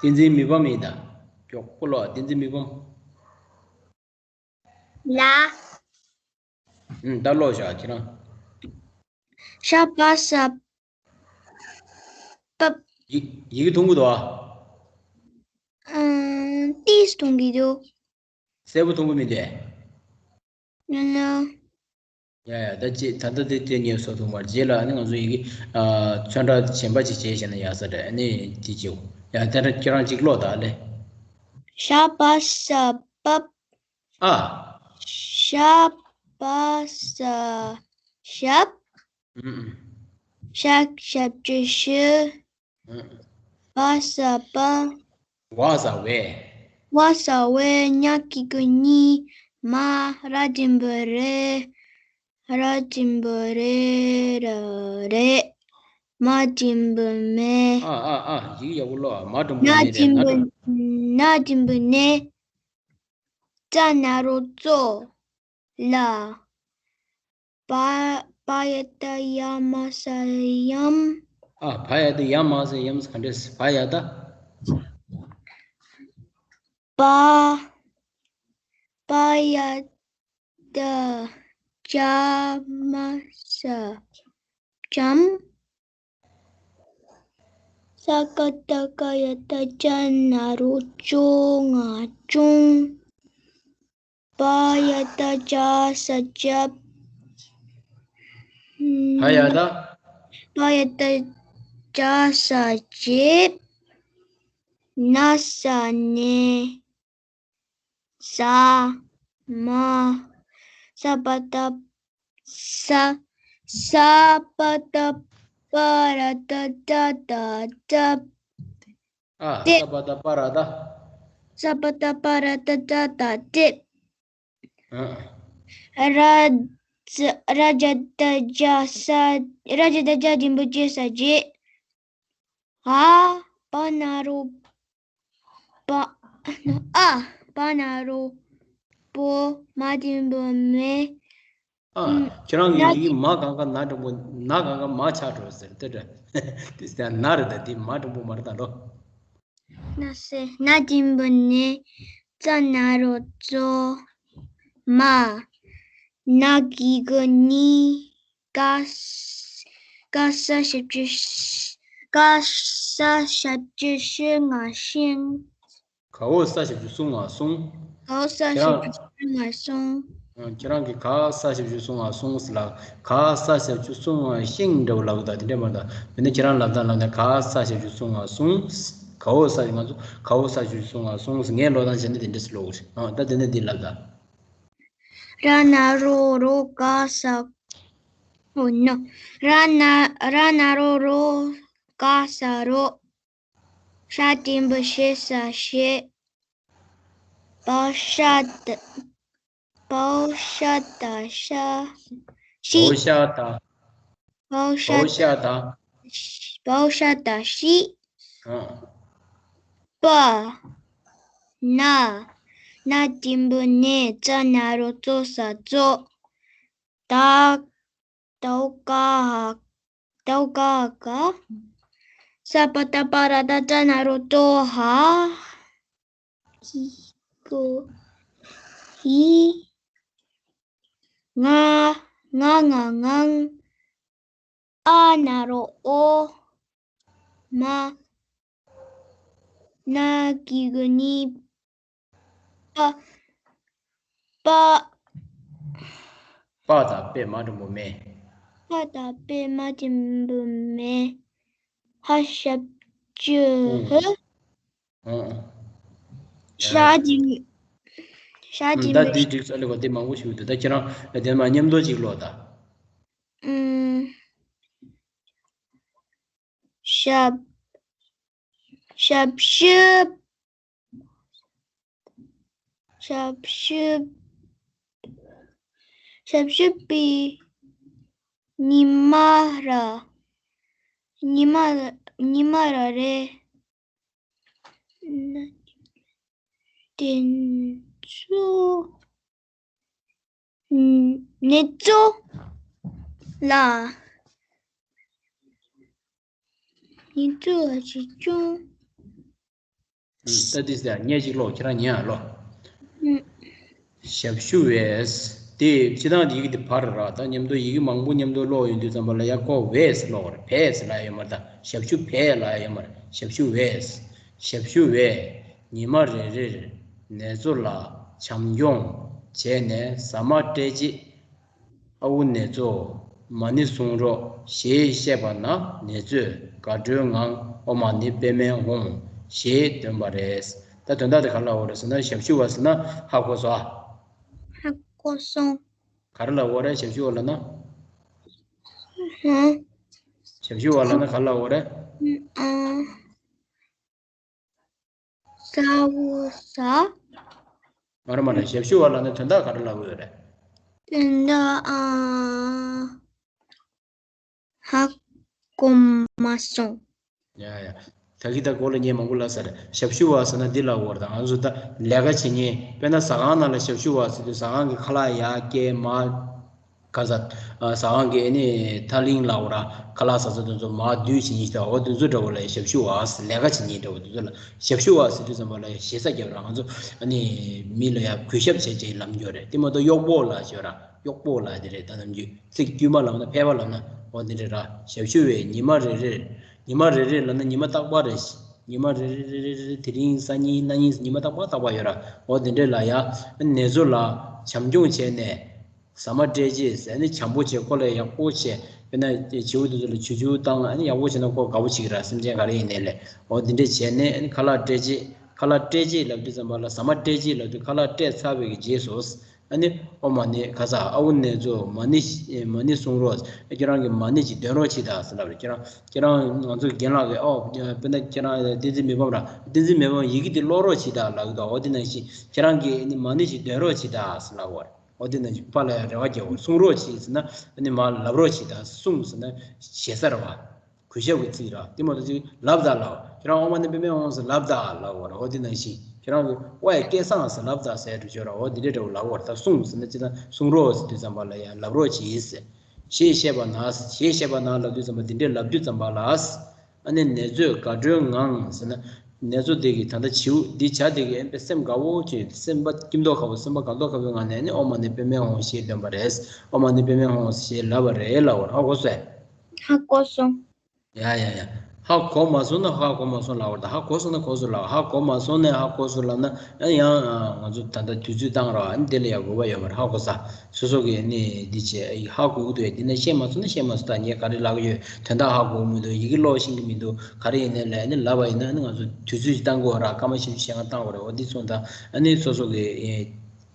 བསྟན་འཛིན་མི་ཕམ་ཡིན་ད། མགྱོགས་པོ་ལོ་བསྟན་འཛིན་མི་ཕམ། ལ། ཨུམ་ད་ཀློག་བཞག་ཁྱེད་རང་། ཤ་པ་ས་པ། ཡི་ཡི་གེ་མཐོང་གི་འདུག་ཨ། ཨང་ཏིས་མཐོང་གི་འདུག་གསལ་པོ་མཐོང་གི་མི་འདུག་ན་ན། ཡ་ཡ་ད་ཅི་ད་ལྟ་དེ་དེ་ངས་བཟོ་ཐུབ་མ་རེད། རྗེས་ལ་ཨ་ནི་ང་ཚོ་ཡི་གེ་ཨ་ཚོན་ཁྲ་གཞན་པ་ཅིག་བྱས་བྱས་ན་ཡག་ས་རེད། ཨ་ནི་དེ་ཅིའོ་ཡ་དེ་འདྲ་ཁྱེད་རང་ཅིག་ཀློག་ད་ཨ་ལེ། ཤ་པ་ས་པ། ཨ། ཤ་པ་ས་ཞབས། ཨུམ་ཨུམ། ཤ་ཞབས་ཀྱུ་ཤུ། པ་ས་པ། བ་ས་བས། བ་ས་བས། ཉ་གི་གུ་གཉིས། མ། ར་འགྲེང་བུ་རེ། ར་འགྲེང་བུ་རེ་ར་རེད། མ་འགྲེང་བུ་མེ། ཨ་ཨ་ཨ་ཡིག་ཡག་པོ་ཀློག་མ་འགྲེང་བུ་ན་མེ་རེད། འགྲེང་ན་བུ་འགྲེང་ན་འགྲེང་བུ་ནེ། ཙ་ན་རོ་ཙོ། ལ། བ། བ་ཡ་བཏགས་ཡ་མ་ས་ཡམ། ཨ། བ་ཡ་བཏགས་ཡ་མ་ས་ཡམ་ཟེར་ག་འདྲས། བ་ཡ་བཏགས། བ། བ་ཡ་བཏགས་ཇ་མ་ས་ཇམ། ས་ཀ་བཏགས་སྐ་ཡ་བཏགས་སྐྱ་ན་རོ་སྐྱོ་ང་སྐྱོང་། བ་ཡ་བཏགས་བྱ་ས་བྱ། བ་ཡ་བཏགས། བ་ཡ་བཏགས་བྱ་ས་བྱེད། ན་ས་ནས། ཟ། མ། ས་པ་བཏགས། ས། ས་པ་བཏགས་པ་ར་བཏགས་སྒྲ་བཏགས་སྒྲ། ཨ། ཏེ། ས་པ་བཏགས་པ་ར་བཏགས། ས་པ་བཏགས་པ་ར་བཏགས་སྒྲ་བཏགས་སྒྲེབ། ཨ། ར། ར་ཇ་བཏགས་རྗ་ས། ར་ཇ་བཏགས་རྗ་འགྲེང་བུ་རྗེ་ས་རྗེད། ཨ། པ་ན་རོ། པ། ཨ། པ་ན་རོ། པོ། མ་འགྲེང་བུ་མེ། ཨ། ཁྱེད་རང་གི་ཡི་གེ་མ་གང་ག་ན་འགྲེང་བུ་ན་གང་ག་མ་ཆགས་འགྲོ་ཟེར་དེ་འདྲ། དེ་ཟེར་ན་རེད་ད། དེ་མ་འགྲེང་བུ་མ་རེད་ད་ལོ། ན་ས་ན་འགྲེང་བུ་ནས། ཙ་ན་རོ་ཙོ། མ། ན་གི་གུ་ནི། ག་ས་ཀ་ས་ཞབས་ཀྱུ་ཤ། ཀ་ས་ཞབས་ཀྱུ་ཤུ་ང་ཤིང་། གའོ་ས་ཞབས་ཀྱུ་སུ་ང་སུང་། གའོ་ས་ཞབས་ཀྱུ་སུ་ང་སུང་། ཁྱེད་རང་གིས་ག་ས་ཞབས་ཀྱུ་སུ་ང་སུང་ཟེར་ལ། ག་ས་ཞབས་ཀྱུ་སུ་ང་ཤིང་འདྲ་བོ་ལབ་གི་ད་དེ་འདྲ་མ་ད། མི་ནི་ཁྱེད་རང་ལབ་སྟངས་ལབ་ན་ག་ས་ཞབས་ཀྱུ་སུ་ང་སུང་། གའོ་ས་ང་ཚོ་གའོ་ས་ཞབས་ཀྱུ་སུ་ང་སུང་ཟེར། ངས་ཀློག་སྟངས་བྱས་ན་དེ་འདྲ་ཟེར་ཀློག་གི་རེད། ཨ་ད་དེ་ནས་འདི་ལབ་ད། ར་ན་རོ་རོ་ག་ས། ཨོ་ནོ། ར་ན་ར་ན་རོ་རོ་ག་ས་རོ། ཤ་འགྲེང་བུ་ཤེ་ས་ཤེད། བའོ་ཤ་ད། བའོ་ཤ་ད་ཤ། ཤི། བའོ་ཤ་ད། བའོ་ཤ་བའོ་ཤ་ད། བའོ་ཤ་ད་ཤི། ཨ། པ། ན། ན་འགྲེང་བུ་ནས། ཙ་ན་རོ་ཙོ་ས་ཙོ། ད། དའོ་ཀ་ཧ། དའོ་ཀ་ཧ་ག། ས་པ་བཏགས་པ་ར་བཏགས་སྒྲ་ན་རོ་ཏོ་ཧ། གི་གུ་གི། ང་། ང་ང་ངང་། ཨ་ན་རོ་ཨོ། མ། ན་གི་གུ་ནི། པ། པ། པ་དང་པད་མ་འགྲེང་བུ་མེ། པ་དང་པད་མ་འགྲེང་བུ་མེ། ཧ་ཞབས་ཀྱུ་ཧུ། ཧུ། ཧུ། ཧྲ་འགྲེང་། ཧྲ་འགྲེང་བུ། ད་འདི་འགྲིག་ས་ལེ་བ་དེ་མང་པོ་ཞིག་འདུག་ད་ཁྱེད་རང་ལ་དེ་མ་མཉམ་དུ་ཅིག་ཀློག་ད། ཨུམ། ཞབས། ཞབས་ཞུ། ཞབས་ཞུ། ཞབས་ཞུ་པའི་ཉི་མ་ར། ཉི་མ། ཉི་མ་ར་རེ། དེ་ཚོ། ནེ་ཙོ་ལ། ནེ་ཙོ་ལ་ཅི་ཅུང་། ད་དེ་ཟེར་ཉལ་ཅིག་ལོག་ཁྱེད་རང་ཉལ་ལོག་ཞབས་ཞུ་བས། དེ་སྤྱི་བཏང་དེ་ཡི་གེ་དེ་བར་ར། ད་མཉམ་དུ་ཡི་གེ་མང་པོ་མཉམ་དུ་ཀློག་ཡོང་དུས་ཙམ་པ་ལ་ཡ་ཁོ་བས་ཀློག་ར། བས་ལ་ཡོད་མ་རེད། ད་ཞབས་ཞུ་བས་ལ་ཡོད་མ་རེད། ཞབས་ཞུ་བས། ཞབས་ཞུ་བས་ཉི་མ་རེ་རེར་ནེ་ཙོ་ལ་བྱམས་སྐྱོང་བྱས་ནས་ཟ་མ་སྤྲད་རྗེས། ཨ་ཁུ་ནེ་ཙོ། མ་ཎི་གསུང་རོགས་ཞེས་བཤད་པ་ན་ནེ་ཙོས་དགའ་སྤྲོའི་ངང་ཨོཾ་མ་ཎི་པདྨེ་ཧཱུྃ་ཞེས་འདོན་པ་རེད། ད་དོན་དག་དེ་ག་རེ་ལབ་པ་རེད་ཟེར་ན། ཞབས་ཞུ་བ་ཟེར་ན་ཧ་གོ་སོང་ཨ། ཧ་གོ་སོང་། ག་རེ་ལབ་པ་རེད། ཞབས་ཞུ་བ་ལབ་ན། ཧུམ། ཞབས་ཞུ་བ་ལབ་ན་ག་རེ་ལབ་པ་རེད། ཨ། ས་འོག་ས། མ་རེད་མ་རེད། ཞབས་ཞུ་བ་ལབ་ན་དོན་དག་ག་རེ་ལབ་ཀྱི་ཡོད་རེད། དོན་དག་ཨ། ཧ་གོ་མ་སོང་། ཡ་ཡ། ད་གི་ད་གོ་ལ་ངས་མང་པོ་ལབ་ས་རེད། ཞབས་ཞུ་བ་ཟེར་ན་འདི་ལབ་ཀྱི་ཡོད་རེད། ད་ང་ཚོ་ད་ལས་ཀ་བྱེད་མཁན། དཔེར་ན་ཟ་ཁང་ནང་ལ་ཞབས་ཞུ་བ་ཟེར་དུས་ཟ་ཁང་གི་ཁ་ལག་ཡར་བསྐྱལ་མར། ག་ས། ཨ། ཟ་ཁང་གི་ཨ་ནི་ཐག་རིང་ལབ་ཀྱི་ཡོད་རེད། ཁ་ལག་ཟ་ས་དེ་ཚོ་མར་བསྡུས་བྱེད་མཁན་ཞིག་དང་། འོ་དེ་ཚོ་འདྲ་བོ་ལ་ཞབས་ཞུ་བ་ཟེར། ལས་ཀ་བྱེད་མཁན་འདྲ་བོ་དེ་ཚོ་ལ་ཞབས་ཞུ་བ་ཟེར་དུས་ཙམ་པ་ལ་ཞེ་ས་རྒྱབ་ར། ང་ཚོ་ཨ་ནི་མི་ལ་ཡ་གུས་ཞབས་བྱེད་ཅེས་ལབ་ཀྱི་ཡོད་རེད། དེ་མ་གཏོགས་གཡོག་པོ་ལབ་ཀྱི་ཡོད་ར། གཡོག་པོ་ལབ་དེ་རེད། ད་ནམ་རྒྱུན་ཚིག་དཀྱུས་མ་ལབ་ན། ཕལ་པ་ལབ་ན། འོ་དེ་འདྲ་ར། ཞབས་ཞུ་བས་ཉི་མ་རེ་རེར། ཉི་མ་རེ་རེ་ལབ་ན་ཉི་མ་རྟག་པ་རེད། ཉི་མ་རེ་རེ་རེ་རེ་རེ། དེ་རིང་སང་ཉིན་གནངས་ཉིན་ཉི་མ་རྟག་པ་རྟག་པ་ཡོད་ར། འོ་དེ་འདྲ་ལ་ཡ་ནེ་ཙོ་ལ་བྱམས་སྐྱོང་བྱས་ནས། ཟ་མ་སྤྲད་རྗེས་ཟེར་ནས་བྱམས་པོ་བྱས། ཁོ་ལ་ཡག་པོ་བྱས། དཔེར་ན་བྱིའུ་དེ་ཚོ་ལ་ཆུ་ཆུ་བཏང་། ཨ་ནི་ཡག་པོ་བྱས་ན་ཁོ་དགའ་པོ་བྱེད་ཀྱི་ར། སེམས་ཅན་ག་རེ་ཡིན་ནའི་ལས། འོ་དེ་འདྲས་བྱས་ནས། ཨ་ནི་ཁ་ལག་སྤྲད་རྗེས། ཁ་ལག་སྤྲད་རྗེས་ལབ་དུས་ཙམ་པ་ལ། ཟ་མ་སྤྲད་རྗེས་ལབ་དུས། ཁ་ལག་སྤྲད་ཚར་བའི་གི་རྗེས་སུ། ཨ་ནི་ཨོཾ་མ་ཎི། ག་ས། ཨ་ཁུ་ནེ་ཙོ། མ་ཎི། མ་ཎི་གསུང་རོགས། ཁྱེད་རང་གིས་མ་ཎི་ཅིག་འདོན་རོགས་བྱེད་དང་ཟེར་ལབ་རེད། ཁྱེད་རང་། ཁྱེད་རང་ང་ཚོ་རྒན་ལགས་ཀྱིས། ཨོ། དཔེར་ན་ཁྱེད་རང་བསྟན་འཛིན་མི་ཕམ་ར། བསྟན་འཛིན་མི་ཕམ་ཡི་གེ་འདི་ཀློག་རོགས་བྱེད་དང་ལབ་ཀྱི་འདུག་འོ་དེ་ནང་བཞིན་ཁྱེད་རང་གིས་ཨ་ནི་མ་ཎི་ཅིག་འདོན་རོགས་བྱེད་དང་ཟེར་ལབ་པ་རེད། འོ་དེ་ནང་བཞིན་ཕར་ལ་ཡང་རེ་བ་རྒྱག་དགོས། གསུང་རོགས་བྱེད་ཟེར་ན། ཨ་ནི་མར་ལབ་རོགས་བྱེད་དང་། གསུང་ཟེར་ན་ཞེ་ས་རེད་བ། གུས་ཞབས་ཀྱི་ཚིག་ར། དེ་མ་གཏོགས་ཅིག་ལབ་དང་ལབ། ཁྱེད་རང་ཨོཾ་མ་ཎི་པདྨེ་ཧཱུྃ་ཟེར་ལབ་དང་ལབ་པ་ར། འོ་དེ་ནང་བཞིན་ཁྱེད་རང་གིས་ཝའི་སྐལ་བཟང་ཟེར་ལབ་དང་ཟེར་འགྲོ་ཆོག་ར། འོ་དེ་འདྲ་འདྲ་བོ་ལབ་པ་ར། ད་གསུང་ཟེར་ན་སྤྱིར་བཏང་གསུང་རོགས་ཟེར་དུས་ཙམ་པ་ལ་ཡང་ལབ་རོགས་གྱིས་ཟེར། ཞེས་བཤད་པ་ན། ཞེས་བཤད་པ་ན་ལབ་དུས་ཙམ་པ། དེ་འདྲས་ལབ་དུས་ཙམ་པ་ལ། ཨ་ནི་ནེ་ཙོས་དགའ་སྤྲོའི་ངང་ཟེར་ན། ནེ་ཙོ་དེ་གིས། ད་ལྟ་བྱིའུ་འདི། བྱ་དེ་གིས་ཨེ་དཔེ་སེམས་དགའ་བོ་བྱས། སེམས་པ་སྐྱིད་མདོག་ཁ་པོ། སེམས་པ་དགའ་མདོག་ཁ་པོའི་ངང་ནས་ནི་ཨོཾ་མ་ཎི་པདྨེ་ཧཱུྃ་ཞེས་འདོན་པ་རེད། ཨོཾ་མ་ཎི་པདྨེ་ཧཱུྃ་ཞེས་ལབ་པ་རེད་ལབ་པ་ར། ཧ་གོ་སོང་། ཧ་གོ་སོང་། ཡ་ཡ་ཡ། ཧ་གོ་མ་སོང་ན། ཧ་གོ་མ་སོང་ལབ་པ་རེད། ད་ཧ་གོ་སོང་ན་གོ་སོང་ལབ། ཧ་གོ་མ་སོང་ན་ཧ་གོ་སོང་ལབ་ན། ཡང་ཡང་ང་ཚོ་ད་ལྟ་དུས་ཚོད་བཏང་ར། ཨ་ནི་དེ་ལ་ཡང་དགོས་པ་ཡོད་མ་རེད། ཧ་གོ་ས། སོ་སོ་གིས་ནི་འདི་བྱས། ཧ་གོ་གི་འདུག་ཡ། འདི་ནས་ཤེས་མ་སོང་ན་ཤེས་མ་སོང་། ད་ངས་ག་རེ་ལབ་ཀྱི་ཡོད། དོན་དག་ཧ་གོ་གི་མི་འདུག་ཡི་གེ་ཀློག་ཤེས་ཀྱི་མི་འདུག་ག་རེ་ཡིན་ནའི་ལས། ཨ་ནི་ལབ་པ་ཡིན་ན། ཨ་ནི་ང་ཚོ་དུས་ཚོད་ཅིག་བཏང་དགོས་ར། སྐར་མ་བཞི་བཅུ་ཞེ་ལྔ་བཏང་དགོས་ར། འོ་འདི་སོང་ཙང་ཨ་ནི་སོ་སོ་གིས་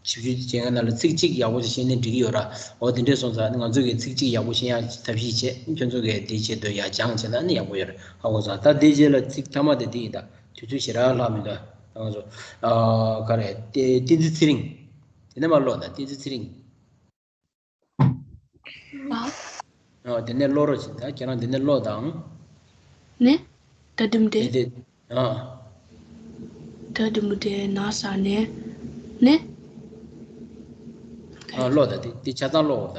བཞི་བཅུ་ཞེ་ལྔ་ནང་ལ་ཚིག་གཅིག་ཡག་པོ་ཅིག་ཤེས་ནའི་འགྲིག་གི་ཡོད་ར། འོ་དེ་འདྲས་སོང་ཙང་ཨ་ནི་ང་ཚོ་གིས་ཚིག་གཅིག་ཡག་པོ་ཤེས་ཡག་ཐབས་ཤེས་བྱེད། ཁྱོད་ཚོ་གིས་དེའི་ཆེད་དུ་ཡར་སྦྱང་བྱས་ན་ཨ་ནི་ཡག་པོ་ཡོད་ར། ཧ་གོ་སོང་། ད་དེའི་རྗེས་ལ་ཚིག་མཐའ་མ་དེ་འདི་ཡིན། ད་དུས་ཚོད་ཞེ་དྲག་ལྷག་མི་འདུག་ད་ང་ཚོ། ཨ། ག་རེ། བསྟན་འཛིན་ཚེ་རིང་། དེ་ནས་མར་ཀློག་དང་། བསྟན་འཛིན་ཚེ་རིང་། ཨ། དེ་ནས་ཀློག་རོགས་བྱེད། ད་ཁྱེད་རང་དེ་ནས་ཀློག་དང་། ནི། ད་དུམ་དེ། དེ་དེ། ཨ། ད་དུམ་དེ་ན་ས་ནས། ནི། ཨ། ཀློག་དང་། དེ་དེ་ཆ་ཚང་ཀློག་འོ་ད།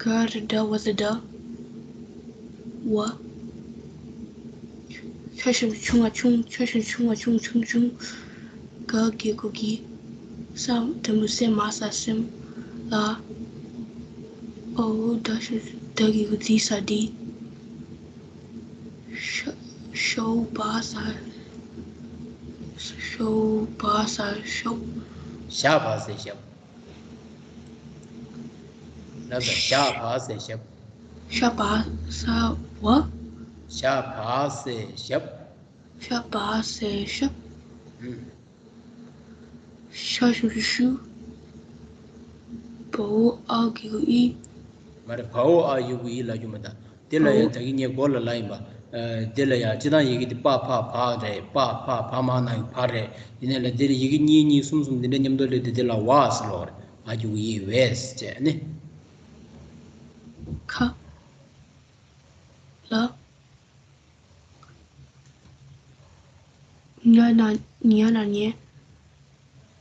ག་ར་ད་བ་ཟ་ད། བ། ཤ་ཞབས་ཀྱུ་ཤ་ང་ཆུང་། ཤ་ཞབས་ཀྱུ་ཤ་ང་ཆུང་ཆུང་ཆུང་། ག་གི་གུ་གི། ས་ད་མུ་ས་མ་ས་སེམས། ལ། འོ་ད་ཞབས་ཀྱུ་ད་གི་གུ་དི་ས་དི། ཤ་ཤོ་བ་ས། ཤོ་བ་ས་ཤོ། ཞ་བ་ས་ཞབས། ལབ་དང་། ཞ་བ་ས་ཞབས། ཞ་བ་ས་བ། ཞ་བ་ས་ཞབས། ཞ་བ་ས་ཞབས། ཨུམ། ཤ་ཞབས་ཀྱུ་ཤུ། བ་འོ་ཨ་གི་གུ་ཨི། མ་རེད། བའོ་ཨ་ཡི་གུ་ཡི་ལབ་རྒྱུ་མ་གཏོགས། དེ་ལ་ཡང་ད་གིན་ངས་མགོ་ལ་ལབ་ཡིན་པ། ཨ། དེ་ལ་ཡང་སྤྱིར་བཏང་ཡི་གེ་དེ་པ་ཕ་བ་རེད། པ་ཕ་བ་མ་ན་གི་བ་རེད། ཡིན་ནའི་ལ་དེ་ལ་ཡི་གེ་གཉིས་གཉིས་གསུམ་གསུམ་དེ་འདྲ་མཉམ་དུ་སླེབས་དུས་དེ་ལ་བ་ཟེར་ལབ་པ་རེད། ཨ་ཡི་གུ་ཡི་བས་བྱས་ནི། ཁ། ལ། ཉ་ན་ཉ་ན་ཉེ།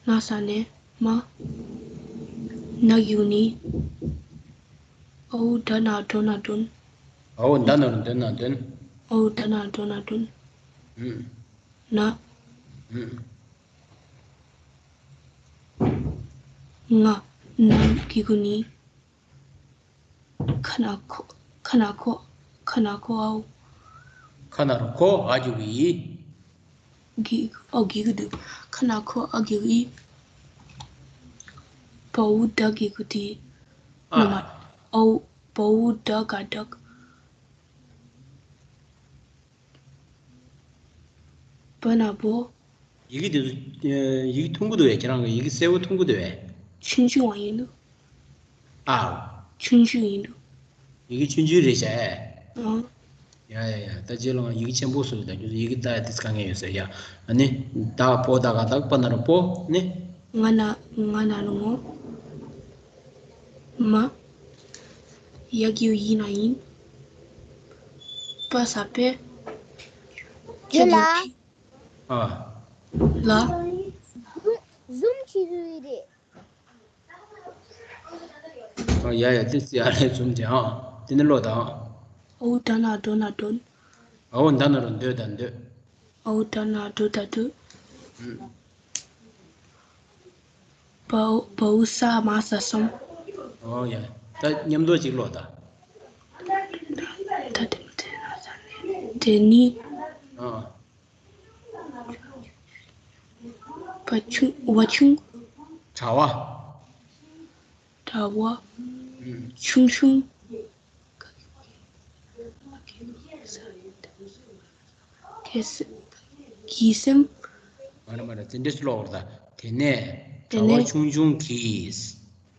ན་ས་ནས་མ། ན་གི་གུ་ནི། ཨའུ་ད་ན་དོ་ན་དོན། ཨའུ་ད་ན་རོ་འདོན་ན་འདོན། ཨའུ་ད་ན་དོ་ན་དོན། ཨུམ། ན། ཨུམ། ང་། ན་གི་གུ་ནི། ཁ་ན་ཁོ། ཁ་ན་ཁོ། ཁ་ན་ཁོ་ཨའུ། ཁ་ན་རོ་ཁོ་ཨ་གི་གུ་ཡི། གི་ཨོ་གི་གུ་དུ། ཁ་ན་ཁོ་ཨ་གི་གུ་ཡི། བའོ་ད་གི་གུ་དི། ཨ། ན་མ། ཨའུ། བའོ་ད་ག་བདག་བ་ན་བོ། ཡི་གེ་དེ་ཚོ། ཡི་གེ་མཐུན་པོ་འདུག་བས། ཁྱེད་རང་གི་ཡི་གེ་གསལ་པོ་མཐུན་པོ་འདུག་བས། ཆུང་ཆུང་བ་ཡིན་འདུག་ཨ། ཆུང་ཆུང་ཡིན་འདུག་ཡི་གེ་ཆུང་ཆུང་རེད་བྱས། ཨང་། ཡ་ཡ་ཡ། ད་རྗེས་ལ་ང་ཡི་གེ་ཆེན་པོ་བཟོས་ད་ཁྱོད་ཚོ་ཡི་གེ་ད་ཡ་དེ་དཀའ་ངལ་ཡོད་ཟེར་ཡ། ཨ་ནི། ད་བོ་ད་ག་བདག་བ་ན་རོ་བོ་ནི། ང་ན་ང་ན་རོ་ངོ་། མ། ཡ་གི་གུ་ཡི་ན་ཡིན། པ་ས་པེ། ཡོད་ལ། ཨ། ལ། ཟུམ་བྱེད་དུས་རེད། ཨ། ཡ་ཡ། དེ་ཡ་རེད། ཟུམ་དེ། ཨ། དེ་ནི་ཀློག་དང་། ཨའུ་ད་ན་དོ་ན་དོན། ཨའུ་ད་ན་རོ་འདོད་ད་འདོད། ཨའུ་ད་ན་དོ་ད་དོད། ཨུམ། བའོ་བའོ་ས་མ་ས་སམ། ཨོ་ཡ། ད་མཉམ་དུ་ཅིག་ཀློག་དང་། ད་དེ་མ་དེ་ན་ས་ནི། དེ་ནི། ཨ། བ་ཆུང་། བ་ཆུང་། དྲ་བ། དྲ་བ། ཨུམ། ཆུང་ཆུང་། གི་སེམས། གི་སེམས། མ་རེད་མ་རེད། དེ་འདྲས་ཀློག་པ་རེད་ད། དེ་ནས། དེ་ནས། དྲ་བ་ཆུང་ཆུང་གི།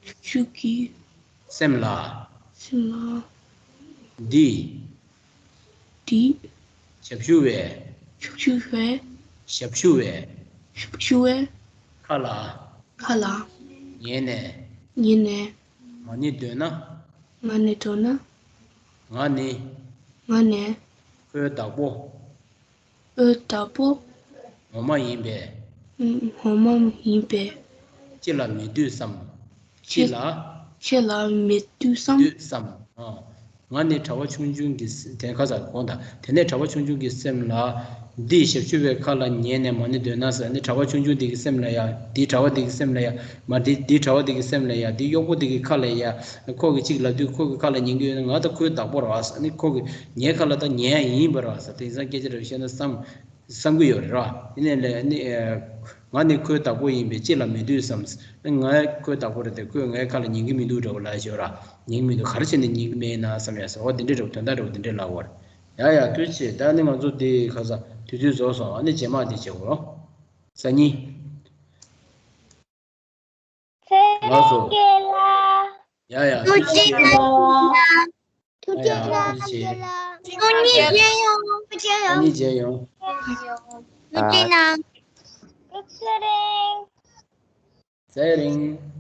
ཆུང་ཆུང་གི། སེམས་ལ། སེམས་ལ། འདི། འདི། ཞབས་ཞུ་བའི། ཞབས་ཞུ་བའི། ཞབས་ཞུ་བའི། ཞབས་ཞུ་བའི། ཁ་ལ། ཁ་ལ། ཉན་ནས། ཉན་ནས། མ་ཎི་འདོན་ན། མ་ཎི་འདོན་ན། ང་ནི། ང་ནི། ཁོའི་བདག་པོ། ཁོའི་བདག་པོ། ངོ་མ་ཡིན་པས། ངོ་མ་ཡིན་པས། ཅི་ལ་མི་འདུད་བསམ། ཅི་ལ། ཅི་ལ་མི་འདུད་བསམ། འདུད་བསམ། ཨ། ང་ནི་གྲྭ་པ་ཆུང་ཆུང་གི་སེ། དེ་ཁ་སང་དགོངས་དག་དེ་ནས་གྲྭ་པ་ཆུང་ཆུང་གི་སེམས་ལ། འདི་ཞབས་ཞུ་བའི་ཁ་ལ་ཉན་ནས་མ་ཎི་འདོན་ན་ཟེར་ནི། གྲྭ་པ་ཆུང་ཆུང་འདི་གི་སེམས་ལ་ཡ། འདི་གྲྭ་པ་འདི་གི་སེམས་ལ་ཡ། མ་འདི་འདི་གྲྭ་པ་འདི་གི་སེམས་ལ་ཡ། འདི་གཡོག་པོ་འདི་གི་ཁ་ལ་ཡ། ཁོ་གི་གཅིག་ལབ་དུས་ཁོ་གི་ཁ་ལ་ཉན་གི་ཡོད་ན། ང་ད་ཁོའི་བདག་པོ་རེད་བ་ཟེར་ནི། ཁོ་གི་ངའི་ཁ་ལ་ད་ཉན་ཡ་ཡིན་པ་རེད་བ་ཟེར། དེང་སང་སྐད་ཆ་རེ་བཤད་ན་བསམ། བསམ་གྱི་ཡོད་རེད་ར། ཡིན་ནའི་ལས་ནི། ང་ནི་ཁོའི་བདག་པོ་ཡིན་པས་ཅི་ལ་མི་འདུད་བསམ། ང་ཁོའི་བདག་པོ་རེད་དེ། ཁོས་ངའི་ཁ་ལ་ཉན་གྱི་མི་འདུག་འདྲ་བོ་ལབ་ཞོར་ར། ཉན་གྱི་མི་འདུག་ག་རེ་བྱས་ནས་ཉན་གྱི་མེད་ན་བསམ་ཡ་ཟེར་བ་འདི་འདྲའི་འདྲ་བོ། དོན་དག་འདྲ་བོ་འདི་འདྲའི་ལབ་པ་རེད། ཡ་ཡ། ཐུགས་རྗེ་ཆེ། ད་ནི་ང་ཚོ་འདི་ཁ་སང་དུས་ཚོད་རྫོགས་སོང་། ཨ་ནི་རྗེས་མ་འདི་བྱེད་དགོས་རོ། སང་ཉིན། ལགས་སོ། ཡ་ཡ། ཐུགས་རྗེ་ཆེ། ཐུགས་རྗེ་གནང་། ཡ་ཡ། ཐུགས་རྗེ་ཆེ། ཐུགས་རྗེ་གནང་། ཐུགས་རྗེ་གནང་། སང་ཉིན་མཇལ་ཡོང་། ཐུགས་རྗེ་གནང་། སང་ཉིན་མཇལ་ཡོང་། ཐུགས་རྗེ་གནང་། ཐུགས་རྗེ་གནང་། ཚེ་རིང་།